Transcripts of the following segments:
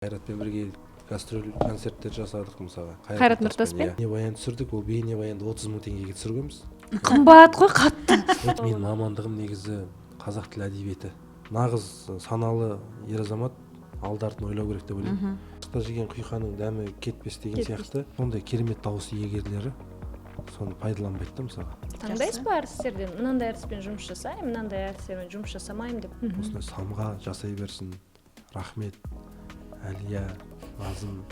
Қайратпен бірге гастроль концерттер жасадық, мысалға. Қайрат Нұртаспен? Иә. Бейнебаян түсірдік, ол бейнебаянды 30 000 теңгеге түсіргенбіз. Қымбат қой қатты. Вот, менің мамандығым негізі қазақ тілі әдебиеті. Нағыз саналы ер азамат алды артын ойлау керек деп ойлаймын. Қыста жеген құйқаның дәмі кетпес деген Кетпес. сияқты, сондай керемет дауыс иегерлері соны пайдаланбайды да, мысалға. Таңдайсыз ба әртістерден, мынандай әртіспен жұмыс жасаймын, мынандай әртістермен жұмыс жасамаймын деп? Осындай самға жасай берсін. Рахмет, Әлия, Назым.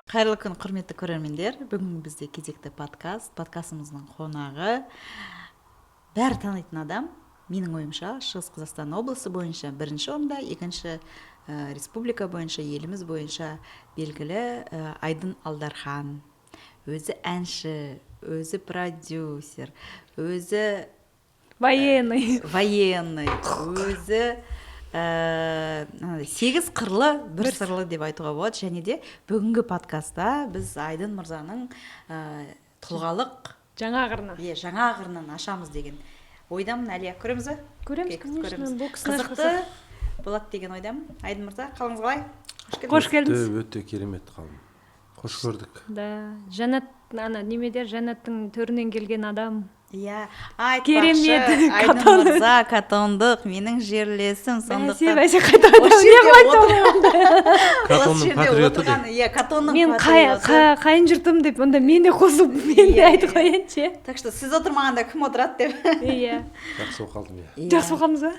Қайырлы күн, құрметті көрермендер! Бүгін бізде кезекті подкаст. Подкастымыздың қонағы бәрі танитын адам, менің ойымша, Шығыс Қазақстан облысы бойынша бірінші орында, екінші республика бойынша, еліміз бойынша белгілі Айдын Алдархан. Өзі әнші, өзі продюсер, өзі военный. Военный, өзі сегіз қырлы бір сырлы деп айтуға болады. Және де бүгінгі подкастта біз Айдын мырзаның тұлғалық жаңа қырынан, иә, жаңа қырынан ашамыз деген ойдамын. Әлия, көреміз ба? Көреміз. Окей, конечно. Көреміз. Бұл кісіні Қызықты ашпасақ. болады деген ойдамын. Айдын мырза, қалыңыз қалай? Қош келдіңіз. Қош келдіңіз. Өте, өте керемет қалым, қош көрдік. Да, жәннат, ана немеде, жәннаттың төрінен келген адам. Иә, айтпақшы, Керемет, Айдын Катон. мырза катондық, менің жерлесім, Бәсе, сондықтан бәсе, қайта осы не жерде қылып осы Катонның жерде патриоты отырған, де. иә, катонның мен патриоты. Қайын жұртым деп, онда мен де қосылып, мен де Иә, айтып иә. қояйыншы, иә. Так что сіз отырмағанда кім отырады деп. Иә. Жақсы болып қалдым, иә. Иә. Жақсы болып қалдыңыз ба?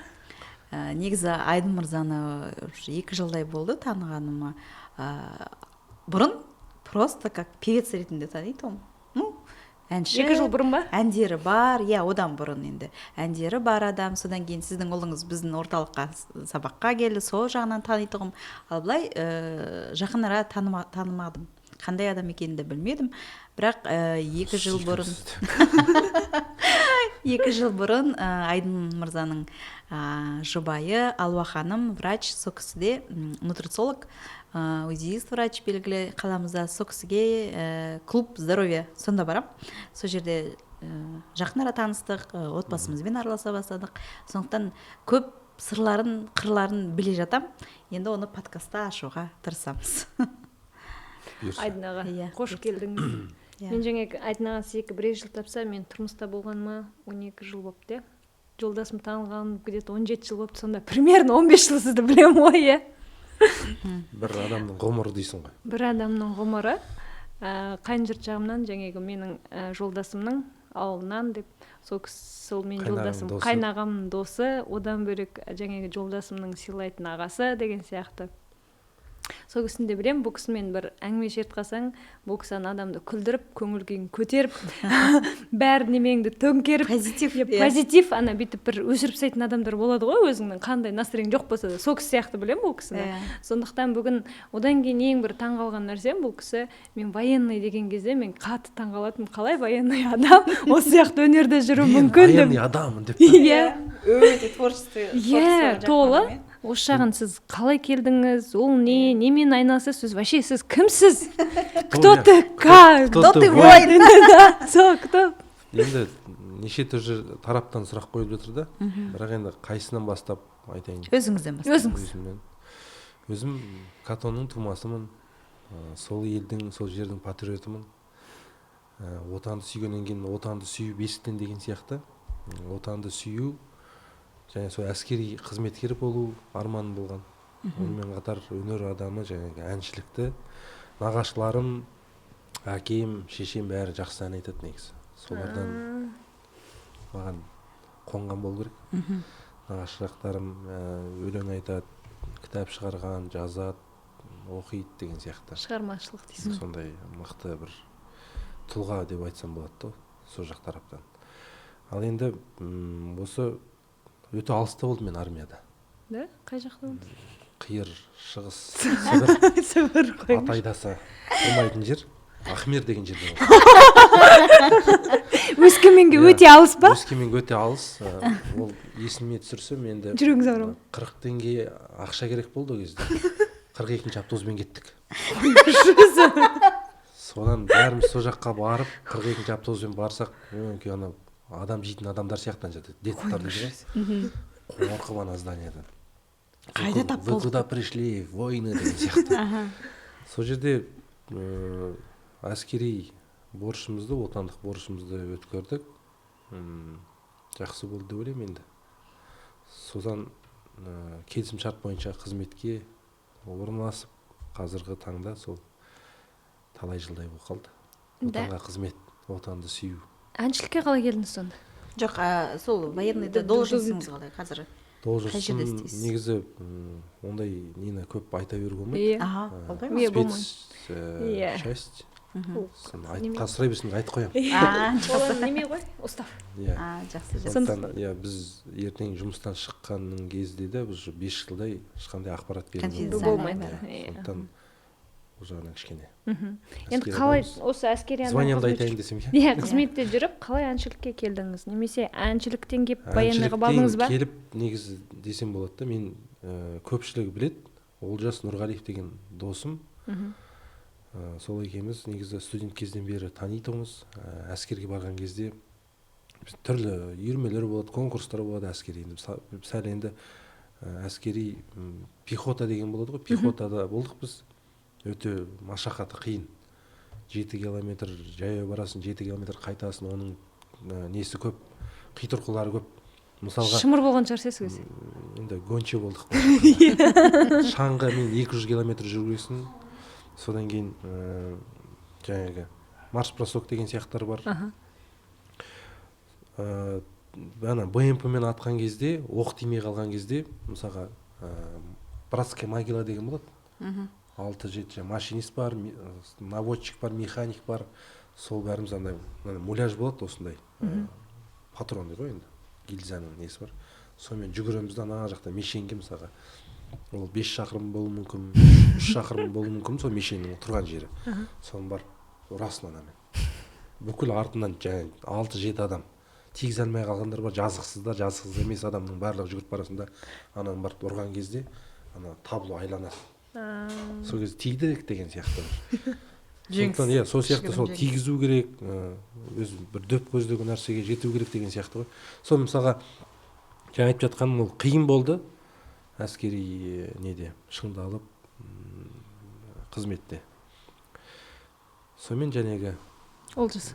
Негізі Айдын мырзаны уже 2 жылдай болды танығаныма. Бұрын просто как певец ретінде танитынмын, ну, әнші. 2 жыл бұрын ба? Әндері бар, иә, одан бұрын енді әндері бар адам. Содан кейін сіздің ұлыңыз біздің орталыққа сабаққа келді, сол жағынан танитұғым. Ал былай жақын ара танымадым, қандай адам екенін де білмедім. Бірақ 2 жыл бұрын, 2 жыл бұрын Айдын мырзаның жұбайы Алуа ханым врач, сол кісі де нутрициолог, узиист врач, белгілі қаламызда. Сол кісіге клуб здоровья, сонда барам, сол жерде жақын ара таныстық, отбасымызбен араласа бастадық. Сондықтан көп сырларын, қырларын біле жатам. Енді оны подкастта ашуға тырысамыз. Бұйырса. Айдын аға, Иә. қош келдіңіз. Иә. Мен жаңа Айдын аға, сіздікі бір жыл тапса, мен тұрмыста болғаныма 12 жыл болыпты, иә, жолдасым танығаным где-то 17 жыл болыпты. Сонда примерно 15 жыл сізді білемін ғой, иә. Бір адамның ғұмыры дейсің ғой. Бір адамның ғұмыры. Қайын жұрт жағымнан, жаңағы менің жолдасымның ауылынан деп, сол кісі, сол менің Қайынағамның жолдасым досы. Қайынағамның досы, одан бөлек жаңағы жолдасымның сыйлайтын ағасы деген сияқты. Сол кісіні де білемін. Бұл кісімен бір әңгіме шертіп қалсаң, бұл кісі ана адамды күлдіріп, көңіл күйін көтеріп, бәр немеңді төңкеріп. Позитив. Иә. Иә. Позитив, ана бүйтіп бір өшіріп тастайтын адамдар болады ғой, өзіңнің қандай настроениең жоқ болса да, сол кісі сияқты білемін бұл кісіні. Сондықтан бүгін, одан кейін ең бір таңғалған нәрсем, бұл кісі мен военный деген кезде мен қатты таңғалатынмын, қалай военный адам осы сияқты өнерде жүруі Мен мүмкін деп. военный адаммын деп та. Иә. Өте творчество. Иә, толы. Осы жағын сіз қалай келдіңіз, ол не, немен айналысасыз вообще, сіз кімсіз, кто Иә. ты, как Кто ты, воин? воин? Да, сол кто? Енді неше түрлі тараптан сұрақ қойып жатыр да, бірақ енді қайсынан бастап айтайын? Өзіңізден бастап. Өзіңіз. Өзімнен. Өзім Катонның тумасымын. Сол елдің, сол жердің патриотымын. Отанды сүйгеннен кейін, отанды сүю бесіктен деген сияқты, отанды сүю және сол әскери қызметкер болу арманым болған. Онымен қатар өнер адамы және әншілікті нағашыларым, әкем, шешем бәрі жақсы ән айтады негізі. Солардан маған қонған болу керек. Нағашылықтарым өлең айтады, кітап шығарған, жазады, оқиды деген сияқты. Шығармашылық дейсіз ғой. Сондай мықты бір тұлға деп айтсам болады да сол жақ тараптан. Ал енді осы өте алыста болдым мен армияда. Да, қай жақта болдыңыз? Қиыр Шығыс, Сібір. Сібір Ат қойыңызшы. айдаса болмайтын жер, Ахмер деген жерде болдым. Өскеменге Иә. өте алыс па? Өскеменге өте алыс. Ол есіме түсірсем енді, Жүрегіңіз ауыра ма? 40 теңге ақша керек болды ол кезде. 42-автобуспен кеттік. Содан бәріміз сол жаққа барып, 42-ші автобуспен барсақ, өңкей ана адам жейтін адамдар сияқты ана жерде, дедтар дейді ғой, қорқып ана зданиядан. Қайда тап «Вы болдық? куда пришли, воины?» деген сияқты. Сол жерде әскери борышымызды, отандық борышымызды өткердік. Жақсы болды деп ойлаймын енді. Содан келісімшарт бойынша қызметке орналасып, қазіргі таңда сол талай жылдай болып қалды. Отанға қызмет, отанды сүю. Әншілікке қалай келдіңіз сонда? Жоқ, а, сол военныйда должностыңыз қалай қазір? Қай жерде Должностым істейсіз? негізі ондай нені көп айта беруге болмайды. Аха, болмай ма? Иә, болмайды. Спец часть. Соны қазір сұрай берсең, айтып қоямын. А, Ол неме ғой, устав. Иә. А, жақсы, жақсы. Сондықтан, иә, біз ертең жұмыстан шыққанның кезде де уже 5 жылдай ешқандай ақпарат беруге Конфиденциально. Болмайды. Иә, сондықтан ол жағынан кішкене Енді әскери қалай адамбыз. осы әскери ана Званиямды қызмет- айтайын десем, иә. Иә, қызметте жүріп қалай әншілікке келдіңіз немесе әншіліктен келіп военныйға бардыңыз ба? Әншіліктен келіп негізі десем болады да. Мен көпшілігі біледі, Олжас Нұрғалиев деген досым. Сол екеуміз негізі студент кезден бері танитұғынбыз. Әскерге барған кезде біз түрлі үйірмелер болады, конкурстар болады әскери. Енді сәл енді әскери пехота деген болады ғой, пехотада болдық біз. Өте машақаты қиын, 7 километр жаяу барасың, 7 километр қайтасың. Оның несі көп, қитұрқылары көп. Мысалға, Шымыр болған шығарсыз сол кезде. Енді гончий болдық қой. Шаңғымен 200 километр жүгіресің. Содан кейін жаңағы марш бросок деген сияқтар бар. Ана БМП мен атқан кезде, оқ тимей қалған кезде, мысалға, братская могила деген болады. Алты жеті машинист бар, наводчик бар, механик бар. Сол бәріміз андай мынандай муляж болады осындай, патрон дейді ғой енді, гильзаның несі бар, сонымен жүгіреміз да ана жақта мишеньге. Мысалға, ол 5 шақырым болуы мүмкін, 3 шақырым болуы мүмкін сол мишеньнің тұрған жері. Соны барып ұрасың анамен. Бүкіл артынан жаңағы алты жеті адам, тигізе алмай қалғандар бар, жазықсыздар, жазықсыз емес адамның барлығы жүгіріп барасың да, ананы барып ұрған кезде ана табло айланады. Сол кезде тидік деген сияқты бір. Жеңіс. Сондықтан, иә, сол сияқты Кішігірім сол жеңіс. тигізу керек, өзі бір дөп көздеген нәрсеге жету керек деген сияқты ғой. Сол, мысалға, жаңа айтып жатқаным, ол қиын болды әскери неде шыңдалып, қызметте. Сонымен жәнегі Олжас.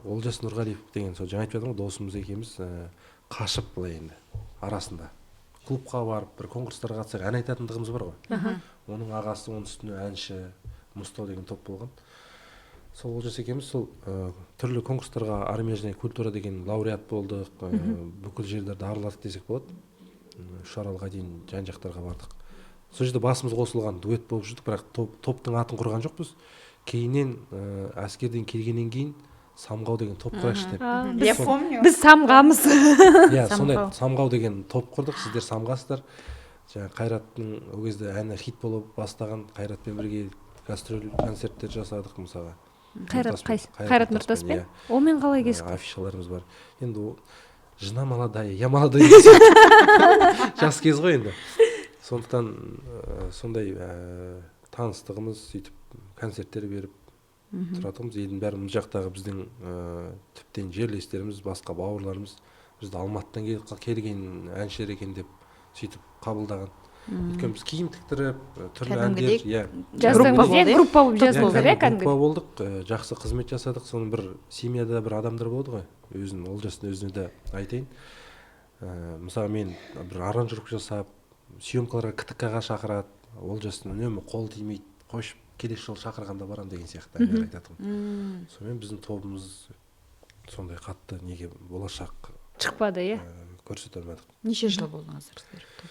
Олжас Нұрғалиев деген сол жаңа айтып жатырмын ғой, досымыз екеуміз қашып былай енді арасында клубқа барып, бір конкурстарға қатысақ, ән айтатындығымыз бар ғой. Оның ағасы, оның үстіне әнші, Мұстау деген топ болған. Сол Олжас екеуміз сол түрлі конкурстарға, «Армия және культура» деген лауреат болдық. Бүкіл жерлерді араладық десек болады. Үшаралға дейін жан жақтарға бардық. Сол жерде басымыз қосылған дуэт болып жүрдік, бірақ топтың атын құрған жоқпыз. Кейіннен әскерден келгеннен кейін «Самғау» деген топ құрайықшы деп. Я помню. Біз самғамыз. Иә, сондай. Самғау. «Самғау» деген топ құрдық. Сіздер самғасыздар. Жаңағы Қайраттың ол кезде әні хит бола бастаған, Қайратпен бірге гастроль концерттер жасадық, мысалға. Қайрат Нұртаспен. қайсы? Қайрат Нұртаспен? Иә. Онымен қалай кезіктің? Афишаларымыз бар енді. Ол жена молодая, я молодой деген сияқты. Жас кез ғой енді. Сондықтан сондай таныстығымыз, сөйтіп концерттер беріп тұратынбыз. Елдің бәрі, мына жақтағы біздің тіптен жерлестеріміз, басқа бауырларымыз бізді Алматыдан келген әншілер екен деп сөйтіп қабылдаған. Өйткені біз киім тіктіріп, түрлі әндер, Кәдімгідей иә. Жаздыңыз, Группа иә? болды, иә? Группа болып Иә, жаздыңыздар, иә? кәдімгі Кәдімгі группа болдық, жақсы қызмет жасадық. Соның бір семьяда бір адамдар болады ғой, өзін, Олжастың өзіне де айтайын. Мысалы, мен бір аранжировка жасап, съемкаларға КТК ға шақырады. Олжастың үнемі қол тимейді, қойшы, келесі жолы шақырғанда барамын деген сияқты әңгімелер айтатын. Сонымен біздің тобымыз сондай қатты неге болашақ шықпады, иә? Көрсете алмадық. Неше жыл болдыңыздар сіздер топ?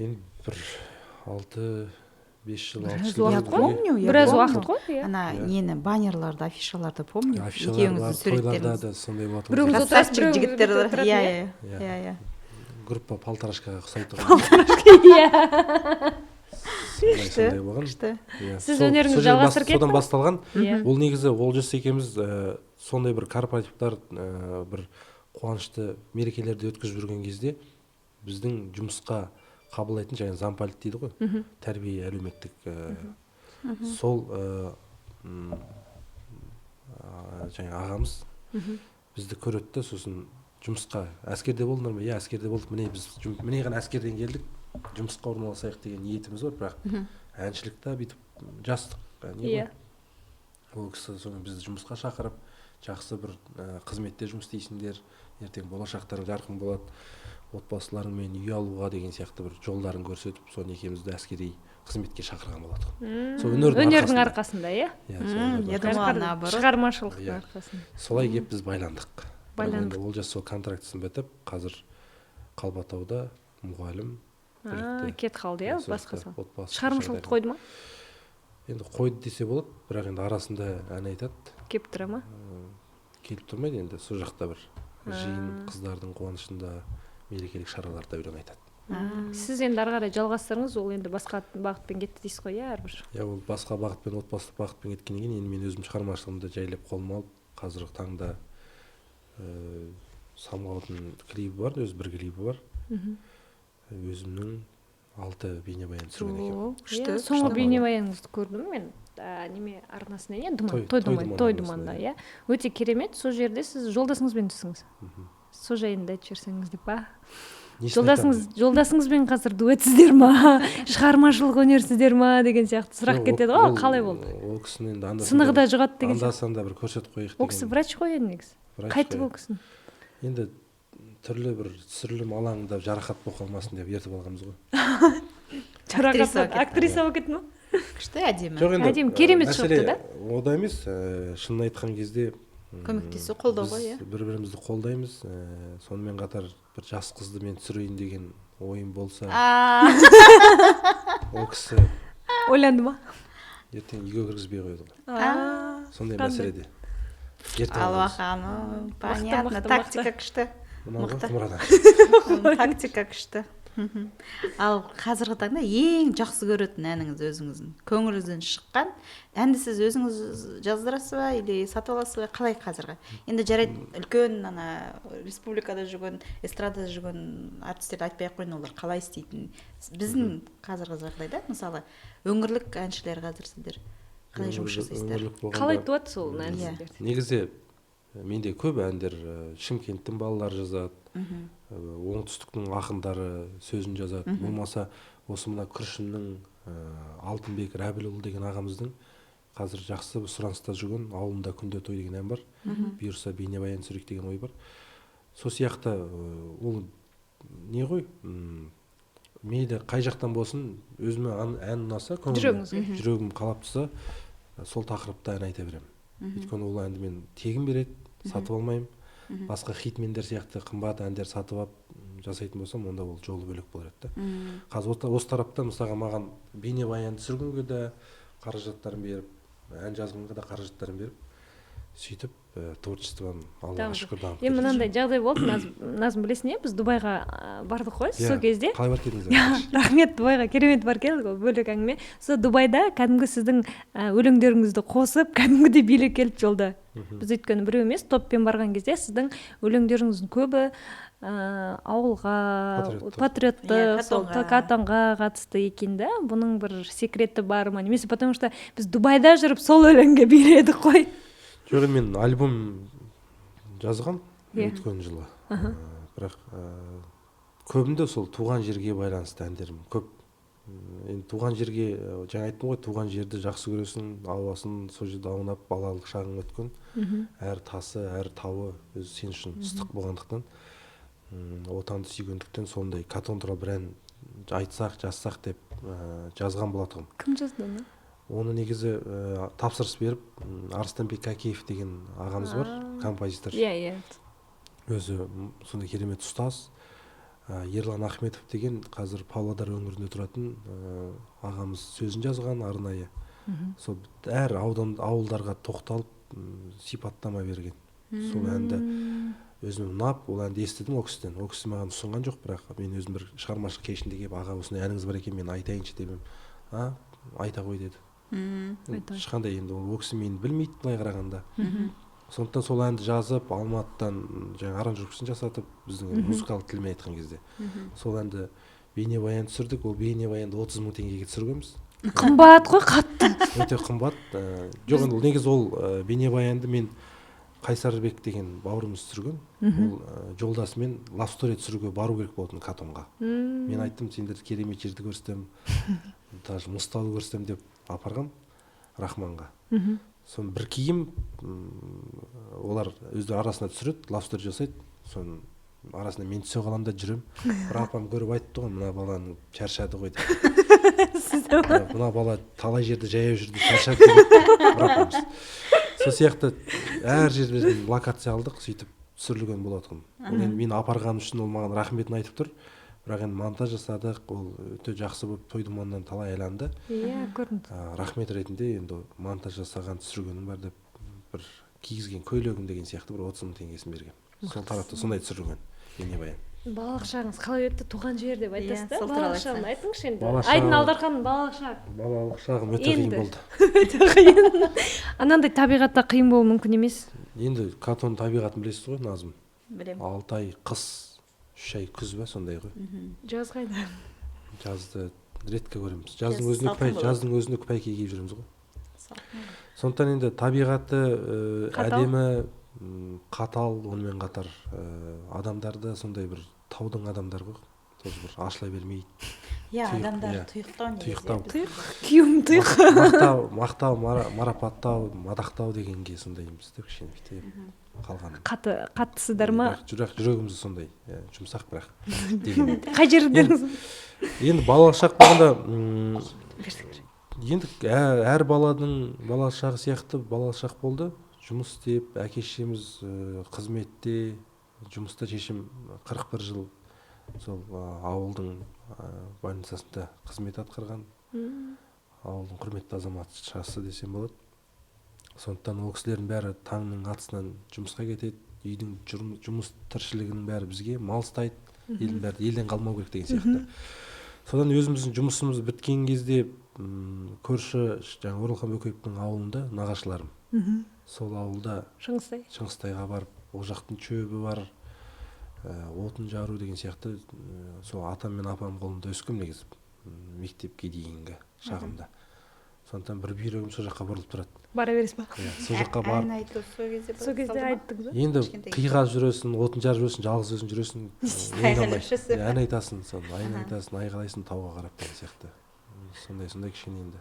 Енді бір 6, 5 жыл, 6 Біраз жыл уақыт бірге. қой. Помню, я Біраз помню. уақыт қой, иә. Ана Иә. нені, баннерларды, афишаларды помню. Афишалар Екеуіңіздің бар, тойларда суреттеріңіз. да сондай болатын. Біреуіңіз отырасыз, Красавчик біреуіңіз жігіттер. бүйтіп отыратын, Иә, иә? иә, иә, иә. Группа полторашкаға ұқсайтұғын. Сондай, сондай болған. Күшті. Иә. Сіз өнеріңізді сол жерден жалғастырып содан кеттіңіз? басталған. Иә. Ол негізі Олжас екеуміз сондай бір корпоративтар, бір қуанышты мерекелерді өткізіп жүрген кезде біздің жұмысқа қабылдайтын жаңағы замполит дейді ғой, тәрбие әлеуметтік, сол Жаңа ағамыз бізді көреді да, сосын жұмысқа, әскерде болдыңдар ма? Иә, әскерде болдық. Міне, біз міне ғана әскерден келдік, жұмысқа орналасайық деген ниетіміз бар, бірақ әншілік та бүйтіп жастық не ғой. Ол кісі соны бізді жұмысқа шақырып, жақсы бір қызметте жұмыс істейсіңдер, ертең болашақтарың жарқын болады, отбасыларыңмен үй алуға деген сияқты бір жолдарын көрсетіп, соны екеумізді әскери қызметке шақырған болатын. Сол өнердің Өнердің арқасында, иә. Иә, сол өнердің Я арқасында. думала, наоборот. Шығармашылықтың Иә. арқасында. Солай келіп біз байландық. Байландық. Енді Олжас сол контрактісін бітіп, қазір Қалбатауда мұғалім. Білекте. Кетіп қалды, иә, Сол басқа жақта сала. отбасы Шығармашылықты жағдайы. қойды ма? Енді қойды десе болады, бірақ енді арасында ән айтады. Келіп тұра ма? Келіп тұрмайды, енді сол жақта бір жиын, қыздардың қуанышында, мерекелік шараларда өлең айтады. Сіз енді ары қарай жалғастырыңыз, ол енді басқа бағытпен кетті дейсіз ғой, иә, әрбір. Иә, ол басқа бағытпен, отбасылық бағытпен кеткеннен кейін, енді мен өзім шығармашылығымды жайлап қолыма алып, қазіргі таңда Самғаудың клибі бар, өзі бір клибі бар. Өзімнің алты бейнебаян түсірген екенмін. О, Күшті, иә, соңғы күшті. бейнебаяныңызды көрдім мен, неме арнасында, иә, Думан, Той- той Той Думан, Думан той арнасында, Думанда, иә. иә, өте керемет. Сол жерде сіз жолдасыңызбен түстіңіз. Сол жайында айтып жіберсеңіз деп па. Несін? Жолдасыңызбен қазір дуэтсіздер ма, шығармашылық өнерсіздер ма деген сияқты сұрақ Жоқ, кетеді ғой, қалай болды? Ол кісіні енді анда Сынығы да жұғады деген анда сияқты. санда бір көрсетіп қояйық Ол кісі деген. врач қой енді негізі. Врач Қайтып қой. ол кісіні? Енді түрлі бір түсірілім алаңында жарақат болып қалмасын деп ертіп алғанбыз ғой. Жарақат. Актриса болып кетті. Актриса болып кетті ма? Күшті, әдемі. Жоқ, енді Әдемі, керемет мәселе шығыпты да. ода емес, шынын айтқан кезде, Көмектесу, қолдау ғой, біз иә. бір бірімізді қолдаймыз, сонымен қатар бір жас қызды мен түсірейін деген ойым болса, ол кісі Ойланды ма? ертең үйге кіргізбей қояды ғой. Сондай Қандай? мәселеде ертең Алла аламыз. ханым, понятно. Мықты, Тактика күшті. Мынау ғой Мықты. Құмырадан. Тактика күшті. Ал қазіргі таңда ең жақсы көретін әніңіз, өзіңіздің көңіліңізден шыққан әнді сіз өзіңіз жаздырасыз ба или сатып аласыз ба, қалай қазіргі? Енді жарайды, үлкен ана республикада жүрген, эстрадада жүрген әртістерді айтпай ақ қояйын, олар қалай істейтінін. Біздің қазіргі жағдайда, мысалы, өңірлік әншілер, қазір сіздер қалай жұмыс жасайсыздар? Өңірлік болғанда- Қалай туады сол ән Иә. сіздерде? Негізі менде көп әндер Шымкенттің балалары жазады, оңтүстіктің ақындары сөзін жазады, болмаса осы мына Күршімнің Алтынбек Рәбілұлы деген ағамыздың қазір жақсы сұраныста жүрген «Ауылында күнде той» деген ән бар. Бұйырса, бейнебаян түсірейік деген ой бар. Сол сияқты ол не ғой, мейлі қай жақтан болсын, өзіме ән ұнаса, көңіліме, Жүрегіңізге. жүрегім қалап тұрса, сол тақырыпта ән айта беремін. Өйткені ол әнді мен тегін береді, сатып алмаймын. Басқа хитмендер сияқты қымбат әндер сатып алып жасайтын болсам, онда ол жолы бөлек болар еді да. Қазір осы тарапта, мысалға, маған бейнебаян түсіргенге де қаражаттарын беріп, ән жазғанға да қаражаттарын беріп, сөйтіп творчеством, Аллаға Дамып. шүкір, дамып Енді келе. мынандай жағдай болды, Назым, білесің, иә, біз Дубайға бардық қой. Иә, Сол кезде қалай барып келдіңіздер? Рахмет, Дубайға керемет барып келдік, ол бөлек әңгіме. Сол Дубайда кәдімгі сіздің өлеңдеріңізді қосып, кәдімгідей билеп келді жолда біз. Өйткені біреу емес, топпен барған кезде сіздің өлеңдеріңіздің көбі ауылға Патриоттық. патриоттық, Иә, сол Катонға. Катонға қатысты екен да. Бұның бір секреті бар ма немесе, потому что біз Дубайда жүріп сол өлеңге биледік қой. Жоқ, енді мен альбом жазғам өткен жылы. Бірақ көбінде сол туған жерге байланысты әндерім көп. Енді туған жерге, жаңа айттым ғой, туған жерді жақсы көресің, ауасын, сол жерде аунап балалық шағың өткен, әр тасы, әр тауы өзі сен үшін ыстық болғандықтан, отанды сүйгендіктен сондай Катон туралы бір ән айтсақ, жазсақ деп жазған болатынмын. Кім жазды оны? Оны негізі тапсырыс беріп, Арыстанбек Кәкеев деген ағамыз бар, композитор. иә иә Өзі сондай керемет ұстаз. Ерлан Ахметов деген қазір Павлодар өңірінде тұратын ағамыз сөзін жазған арнайы. Сол әр аудан, ауылдарға тоқталып, сипаттама берген. Сол әнді өзіме ұнап, ол әнді естідім ол кісіден. Ол кісі маған ұсынған жоқ, бірақ мен өзім бір шығармашылық кешінде келіп, «Аға, осындай әніңіз бар екен, мен айтайыншы», – деп едім. «А, айта ғой», – деді. Айта ғой. Ешқандай енді ол кісі мені білмейді былай қарағанда. Сондықтан сол әнді жазып, Алматыдан жаңа аранжировкасын жасатып, біздің енді музыкалық тілмен айтқан кезде, сол әнді бейнебаян түсірдік. Ол бейнебаянды 30 000 теңгеге түсіргенбіз. Қымбат қой, қатты Өте қымбат. Жоқ, енді негізі ол бейнебаянды мен Қайсарбек деген бауырымыз түсірген. Ол жолдасымен love story түсіруге бару керек болатын Катонға. Мен айттым, сендерді керемет жерді көрсетемін, даже Мұзтауды көрсетемін деп апарғам Рахманға. Соны бір киім, олар өздері арасында түсіреді, love story жасайды. Соның арасында мен түсе қаламын да жүремін. Бір апам көріп айтты ғой, мына баланың шаршады ғой деп. Мына бала талай жерде жаяу жүрді, шаршады деп бір апамыз. Сол сияқты әр жерден локация алдық, сөйтіп түсірілген болатын. Ол енді мені апарғаны үшін ол маған рахметін айтып тұр. Бірақ енді монтаж жасадық, ол өте жақсы болып, той думаннан талай айланды. Иә, көрдім. Рахмет ретінде енді монтаж жасаған, түсіргенім бар деп, бір кигізген көйлегім деген сияқты бір 30 000 теңгесін берген. Сол тарапта сондай түсірілген бейнебаян. Балалық шағыңыз қалай өтті? Туған жер деп айтасыз да, Сол туралы балалық шағын айтсаңыз. айтыңызшы енді. Балалық Айдын Алдарханның балалық шағы. Балалық шағым өте қиын Енді. болды. Өте қиын. Анандай табиғатта қиын болуы мүмкін емес. Енді Катон табиғатын білесіз ғой, Назым. Білемін. 6 ай қыс, 3 ай күз ба, сондай ғой. Жаз қайда? Жазды редко көреміз. Жаз Жаздың өзінде салқын болады. Жаздың өзінде күпәйке киіп жүреміз ғой. Салқын. Сондықтан енді табиғаты Қатал? әдемі, қатал, онымен қатар адамдар да сондай бір таудың адамдары ғой, тоже бір ашыла бермейді. Иә, Тұйық, адамдар иә. тұйықтау негізі. Тұйықтау. Тұйық, күйеуім тұйық. Мақтау, мақтау, марапаттау, мадақтау дегенге сондаймыз деп кішкене бүйтіп қалған. Қатты, қаттысыздар ма? Бірақ жүрегіміз сондай, иә, жұмсақ бірақ дегенмен. Қай жердеріңіз? Енді балалық шақ болғанда, енді әр баланың балалық шағы сияқты балалық шақ болды. Жұмыс істеп, әке шешеміз қызметте, жұмыста, шешем 41 жыл сол ауылдың больницасында қызмет атқарған, ауылдың құрметті азаматшасы десем болады. Сондықтан ол кісілердің бәрі таңның атысынан жұмысқа кетеді, үйдің жұмыс тіршілігінің бәрі бізге, мал ұстайды, елдің бәрі елден қалмау керек деген сияқты. Содан өзіміздің жұмысымыз біткен кезде, көрші жаңағы Оралхан Бөкеевтің ауылында нағашыларым, сол ауылда. Шыңғыстай. Шыңғыстайға барып, ол жақтың шөбі бар, отын жару деген сияқты, сол атам мен апам қолында өскенмін негізі, мектепке дейінгі шағымда. Сондықтан бір бүйрегім сол жаққа бұрылып тұрады. Бара бересіз ба? Иә, сол жаққа барып. Ән айту сол кезде Сол кезде басталды ма? айттыңыз ба? Енді Кішкентай. Қиға жүресің, отын жарып жүресің, жалғыз өзің жүресің, Айқайлап жүресің. Иә, ән айтасың, соны ән айтасың, айқайлайсың тауға қарап деген сияқты. Сондай сондай кішкене енді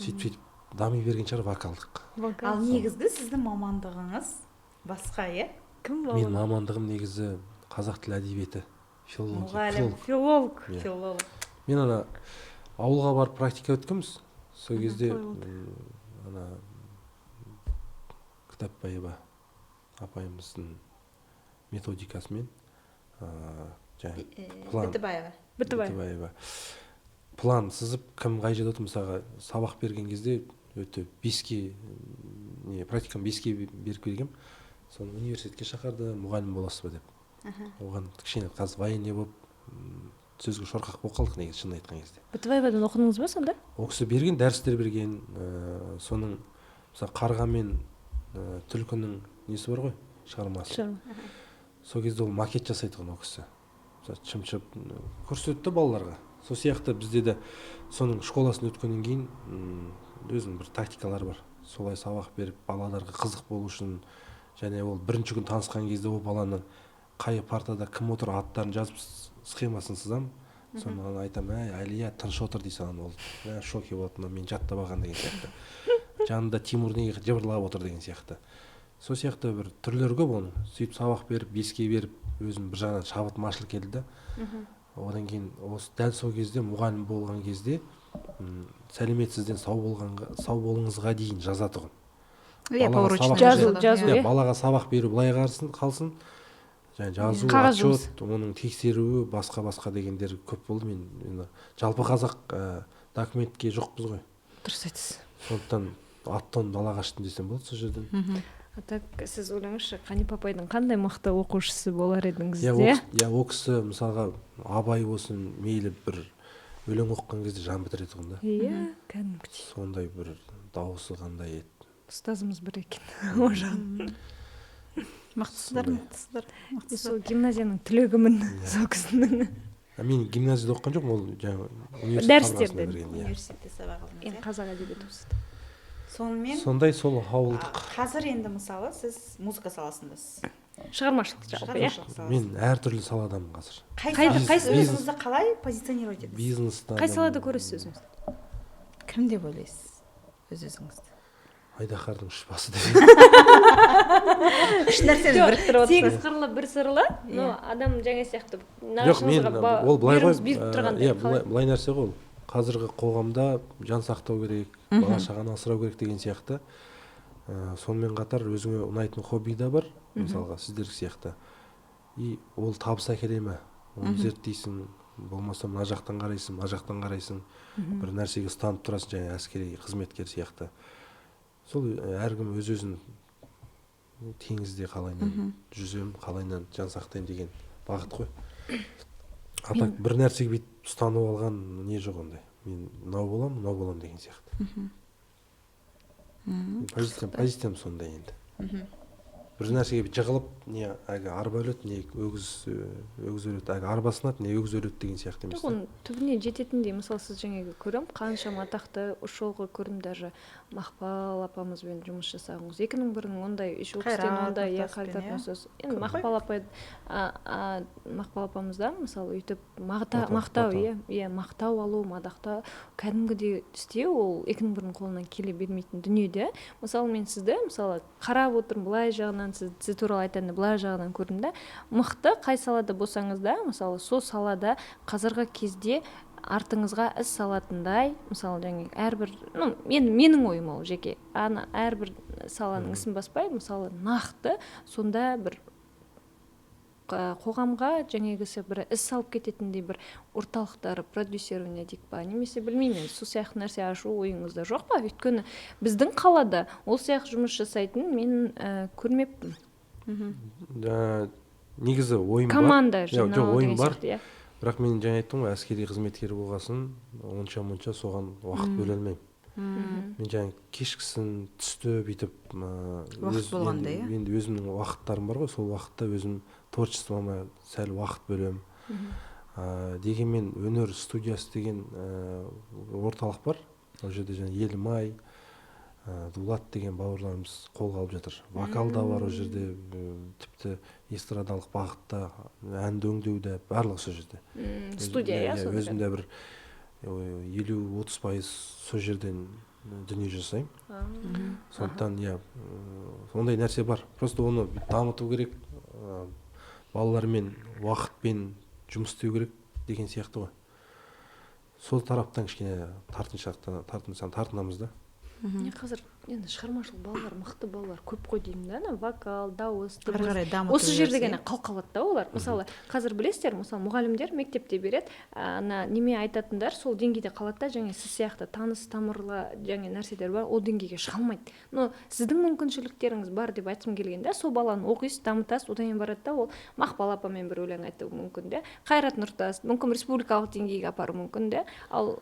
сөйтіп сөйтіп дами берген шығар вокалдық. Вокал. Ал негізгі сіздің мамандығыңыз басқа, иә? Кім Менің маман? мамандығым негізі қазақ тілі әдебиеті, филология. Мұғалім. Филолог. Филолог. Иә. Филолог. Мен ана ауылға барып практика өткенбіз сол кезде, Қалай болды? Ана Кітапбаева апайымыздың методикасымен, жаңағы план. Бітібаева. Бітібаева. Бітібаева. План сызып, кім қай жерде отыр, мысалға, сабақ берген кезде өте 5-ке, не, практикам 5-ке беріп келгенмін. Соны университетке шақырды, мұғалім боласыз ба деп. Оған кішкене қазір военный болып, сөзге шорқақ болып қалдық негізі, шынын айтқан кезде. Бітібаевадан оқыдыңыз ба сонда? Ол кісі берген дәрістер берген, соның мысалы қарға мен түлкінің несі бар ғой, шығармасы. Шығарма. Сол кезде ол макет жасайды тұғын ол кісі, мысалы, шымшып көрсетті балаларға. Сол сияқты бізде де соның школасын өткеннен кейін, өзінің бір тактикалары бар, солай сабақ беріп, балаларға қызық болу үшін. Және ол бірінші күн танысқан кезде ол баланың қай партада кім отыр, аттарын жазып, схемасын сызамын. Соны ана айтамын: «Әй, Әлия, тыныш отыр», – дей саламын. Ол мә, шоке болады, мынау мені жаттап алған деген сияқты, жанында Тимур неге жыбырлап отыр деген сияқты. Сол сияқты бір түрлері көп оның. Сөйтіп сабақ беріп, 5-ке беріп, өзім бір жағынан шабытым ашылып келді да. Одан кейін осы дәл сол кезде мұғалім болған кезде, сәлеметсізден сау болғанға, сау болыңызға дейін жазатұғын. Иә, Балаға поручный. сабақ Жазу, жазады, жазу, иә. Иә, иә? балаға сабақ беру былай қарсын, қалсын, және жазу, Қағаз жұмыс. отчет, оның тексеруі, басқа басқа дегендер көп болды. Мен енді жалпы қазақ документке жоқпыз ғой. Дұрыс айтасыз. Сондықтан аттан дала қаштым десем болады сол жерден. А так сіз ойлаңызшы, Қанипа апайдың қандай мықты оқушысы болар едіңіз Иә, де? Иә, ол кісі мысалға Абай болсын, мейлі бір өлең оқыған кезде жан бітіреді тұғын да. Иә, кәдімгідей. Сондай бір дауысы қандай еді. Ұстазымыз бір екен ол жағынан. Мықтысыздар, Сондай. мықтысыздар, Мен мықтысыздар. сол гимназияның түлегімін, Иә. сол кісінің. Мен гимназияда оқыған жоқпын, ол жаңағы университет Дәрістерден. қабырғасында берген, иә. Университетте сабақ алдыңыз, Енді иә? Қазақ әдебиеті осы. Сонымен Сондай сол ауылдық. Қазір енді, мысалы, сіз музыка саласындасыз. Шығармашылық жалпы, иә. Шығармашылық саласында. Мен әртүрлі саладамын қазір. Қай Қайсы- өзіңізді қалай позиционировать етесіз? Бизнеста. Қай салада көресіз өзіңізді? Кім деп ойлайсыз өз өзіңізді? Айдаһардың үш басы деп. Үш нәрсені біріктіріп Сегіз отырсыз. қырлы, бір сырлы, но адам жаңа сияқты Жоқ, мен нағашыңызға ол былай ғой, бұйрығыңыз беріп тұрғандай. Иә, былай нәрсе ғой, ол қазіргі қоғамда жан сақтау керек, бала шағаны асырау керек деген сияқты. Сонымен қатар өзіңе ұнайтын хобби да бар, мысалға, сіздер сияқты, и ол табыс әкеле ме, оны зерттейсің. Болмаса мына жақтан қарайсың, мына жақтан қарайсың, бір нәрсеге ұстанып тұрасың, және әскери қызметкер сияқты. Сол әркім өз өзін теңізде қалайынан жүземін, қалайынан жан сақтаймын деген бағыт қой. А так бір нәрсеге бүйтіп ұстанып алған не жоқ ондай, мен мынау боламын, мынау боламын деген сияқты. Позициям сондай енді. Бір нәрсеге бүйтіп жығылып, не әлгі арба өледі, не өгіз, өгіз өледі, әлгі арба сынады, не өгіз өледі деген сияқты емес Жоқ, та. оның түбіне жететіндей. Мысалы, сіз жаңағы көремін, қаншама атақты шоуға көрдім, даже Мақпал апамызбен жұмыс жасағыңыз, екінің бірінің ондай еще ол кісіден Қайрат ондай, иә. Нұртаспен, Қайрат иә. Нұртас. Енді Көп қой. Мақпал апай, Мақпал апамыздан, мысалы, өйтіп Мақтау, мақтау, мақтау. иә, мақтау алу, мадақтау, кәдімгідей істеу, ол екінің бірінің қолынан келе бермейтін дүние де. Мысалы, мен сізді, мысалы, қарап отырмын былай жағынан, сіз туралы айтқанда былай жағынан көрдім да, мықты қай салада болсаңыз да, мысалы, сол салада қазіргі кезде артыңызға із салатындай, мысалы, жаңағы әрбір, ну, менің ойым ол жеке, ана әрбір саланың ісін баспай, мысалы, нақты сонда бір қоғамға жаңағысы бір із салып кететіндей бір орталықтар, продюсирование дейік па, немесе білмеймін енді, сол сияқты нәрсе ашу ойыңызда жоқ па? Өйткені біздің қалада ол сияқты жұмыс жасайтын мен көрмеппін. Негізі ойым бар. Команда Иә, жоқ, жинау ойым деген бар. сияқты, иә. Бірақ мен жаңа айттым ғой, әскери қызметкер болғасын, онша мұнша соған уақыт бөле алмаймын. Мен жаңа кешкісін, түсті бүйтіп Уақыт болғанда, иә? Енді өзімнің уақыттарым бар ғой, сол уақытта өзім творчествома сәл уақыт бөлемін. Дегенмен өнер студиясы деген орталық бар, ол жерде жаңа Елімай, Дулат деген бауырларымыз қолға алып жатыр. Вокал да бар ол жерде, тіпті эстрадалық бағытта әнді өңдеу де, барлығы сол жерде. Студия, иә, сонда? Өзім де бір 50-30% сол жерден дүние жасаймын. Сондықтан, иә, ондай нәрсе бар, просто оны дамыту керек, балалармен уақытпен жұмыс істеу керек деген сияқты ғой. Сол тараптан кішкене тартынамыз да. Не, қазір енді шығармашылық балалар, мықты балалар көп қой деймін да, ана вокал, дауыс, Ары дыбыс. қарай дамыту Осы жерде жіберсе, ғана қалып да олар. Мысалы, қазір білесіздер, мысалы, мұғалімдер мектепте береді, ана неме айтатындар сол деңгейде қалады да, және сіз сияқты таныс тамырлы және нәрселер бар, ол деңгейге шыға алмайды. Но сіздің мүмкіншіліктеріңіз бар деп айтқым келген да. Сол баланы оқисыз, дамытасыз, одан кейін барады да, ол Мақпал апамен бір өлең айтуы мүмкін де, Қайрат Нұртас, мүмкін, республикалық деңгейге апаруы мүмкін де. Ал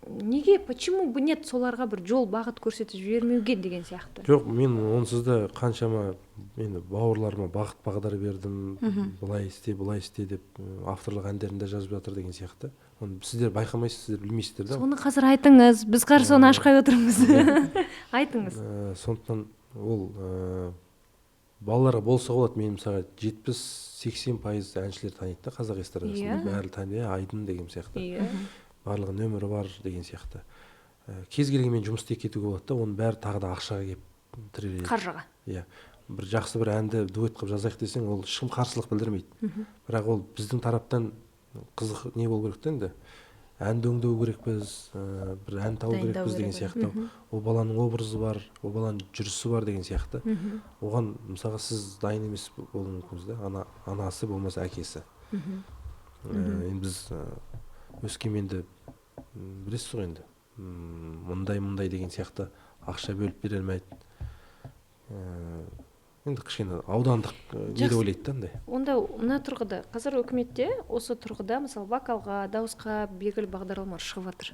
неге, почему бы нет, соларға бір жол, бағыт көрсетіп жібермеуге деген сияқты. Жоқ, мен онсыз да қаншама енді бауырларыма бағыт бағдар бердім, былай істе, былай істе деп, авторлық әндерін де жазып жатыр деген сияқты. Оны сіздер байқамайсыз, сіздер білмейсіздер да. Соны қазір айтыңыз, біз қазір соны ашқай отырмыз, айтыңыз. Сондықтан ол балаларға болса болады. Мен, мысалға, 70-80% әншілер таниды да қазақ эстрадасында. Бәрі таниды, иә, Айдын деген сияқты, барлығы нөмірі бар деген сияқты. Кез келгенмен жұмыс істеп кетуге болады да, оның бәрі тағы да ақшаға келіп тіреледі. Қаржыға. Иә, бір жақсы бір әнді дуэт қылып жазайық десең, ол ешкім қарсылық білдірмейді, бірақ ол біздің тараптан қызық не болу керек та енді, әнді өңдеу керекпіз, бір ән табу Дайындау керекпіз деген керек. сияқты. Ол баланың образы бар, ол баланың жүрісі бар деген сияқты. Оған, мысалға, сіз дайын емес болуы мүмкінсіз да, анасы болмаса әкесі. Енді біз Өскеменді білесіз ғой енді, мындай мындай деген сияқты ақша бөліп бере алмайды. Енді кішкене аудандық не деп Жақсы. ойлайды да андай. Онда мына тұрғыда, қазір үкіметте осы тұрғыда, мысалы, вокалға, дауысқа белгілі бағдарламалар шығып жатыр.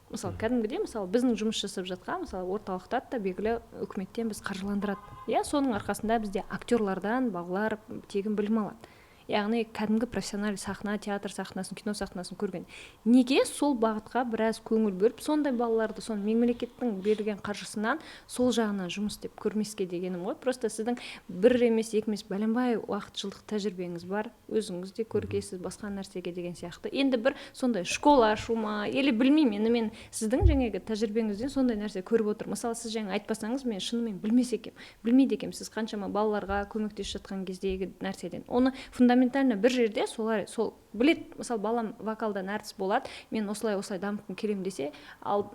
Мысалы, кәдімгідей, мысалы, біздің жұмыс жасап жатқан, мысалы, орталықтар да белгілі үкіметтен біз қаржыландырады, иә. Соның арқасында бізде актерлардан балалар тегін білім алады. Яғни кәдімгі профессиональ сахна, театр сахнасын, кино сахнасын көрген. Неге сол бағытқа біраз көңіл бөліп, сондай балаларды сол мемлекеттің берілген қаржысынан сол жағынан жұмыс істеп көрмеске дегенім ғой. Просто сіздің бір емес, екі емес, бәленбай уақыт, жылдық тәжірибеңіз бар, өзіңіз де көргенсіз басқа нәрсеге деген сияқты. Енді бір сондай школа ашу ма, или білмеймін, енді мен сіздің жаңағы тәжірибеңізден сондай нәрсе көріп отырмын. Мысалы, сіз жаңа айтпасаңыз, мен шынымен білмес екенмін, білмейді екенмін сіз қаншама балаларға көмектесіп жатқан кездегі нәрседен. Оны фундаментально бір жерде солар сол білет. Мысалы, балам вокалдан әртіс болады, мен осылай осылай дамытқым келемін десе, ал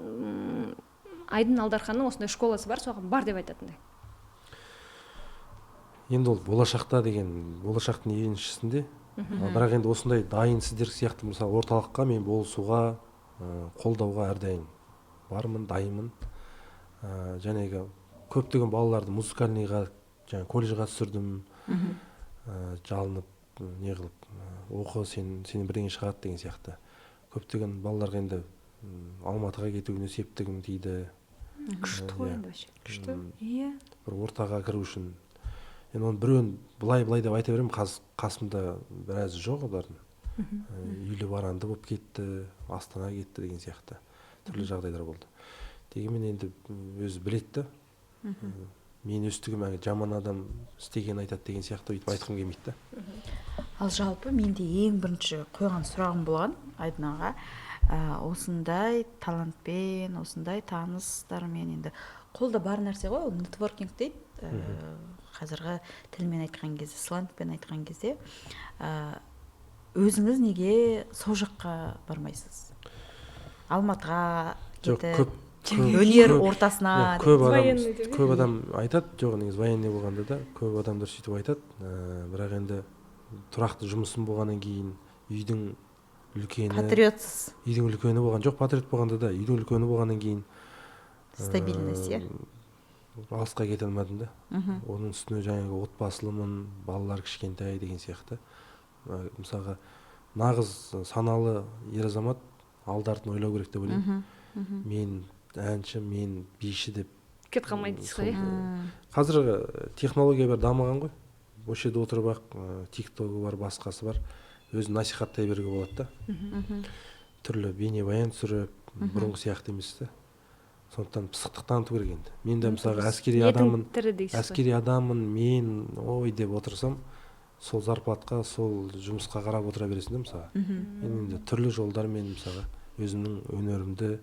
Айдын Алдарханның осындай школасы бар, соған бар деп айтатындай. Енді ол болашақта деген, болашақтың еншісінде. Бірақ енді осындай дайын сіздер сияқты, мысалы, орталыққа мен болысуға, қолдауға әрдайым бармын, дайынмын. Жәнегі көптеген балаларды музыкальныйға, жаңа колледжға түсірдім. Жалынып, не қылып, оқы сен, сенен бірдеңе шығады деген сияқты. Көптеген балаларға енді Алматыға кетуіне септігім тиді. Күшті ғой енді, вообще күшті, иә. Бір ортаға кіру үшін. Енді оның біреуін былай былай деп айта беремін, қазір қасымда біразы жоқ олардың. Үйлі баранды болып кетті, Астана кетті деген сияқты түрлі жағдайлар болды. Дегенмен енді өзі біледі да. Мен өстігім әлгі жаман адам істегенін айтады деген сияқты, өйтіп айтқым келмейді да. Ал жалпы менде ең бірінші қойған сұрағым болған Айдын аға, осындай талантпен, осындай таныстармен, енді қолда бар нәрсе ғой ол, нетворкинг дейді, қазіргі тілмен айтқан кезде, сленгпен айтқан кезде, өзіңіз неге сол жаққа бармайсыз, Алматыға Жоқ, кетіп, көп өнер ортасына иә, көп адам Военный деп, көп адам айтады. Жоқ, негізі военный болғанда да көп адамдар сөйтіп айтады. Бірақ енді тұрақты жұмысым болғаннан кейін, үйдің үлкені Патриотсыз. Үйдің үлкені болған жоқ, патриот болғанда да, үйдің үлкені болғаннан кейін Стабильность, иә. Алысқа кете алмадым да. Оның үстіне жаңағы отбасылымын, балалар кішкентай деген сияқты. Мысалға, нағыз саналы ер азамат алды артын ойлау керек деп ойлаймын. Мен әнші, мен биші деп кетіп қалмайды дейсіз ғой, иә. Қазір технология бәрі дамыған ғой. Осы жерде отырып ақ, тиктогы бар, басқасы бар, өзін насихаттай беруге болады да. Түрлі бейнебаян түсіріп, бұрынғы сияқты емес та. Сондықтан пысықтық таныту керек енді. Мен де, мысалға, әскери Етің адаммын, тірі дейсіз ғой. Әскери адаммын мен, ой деп отырсам, сол зарплатқа, сол жұмысқа қарап отыра бересің да, мысалға. Мен енді түрлі жолдармен, мысалға, өзімнің өнерімді,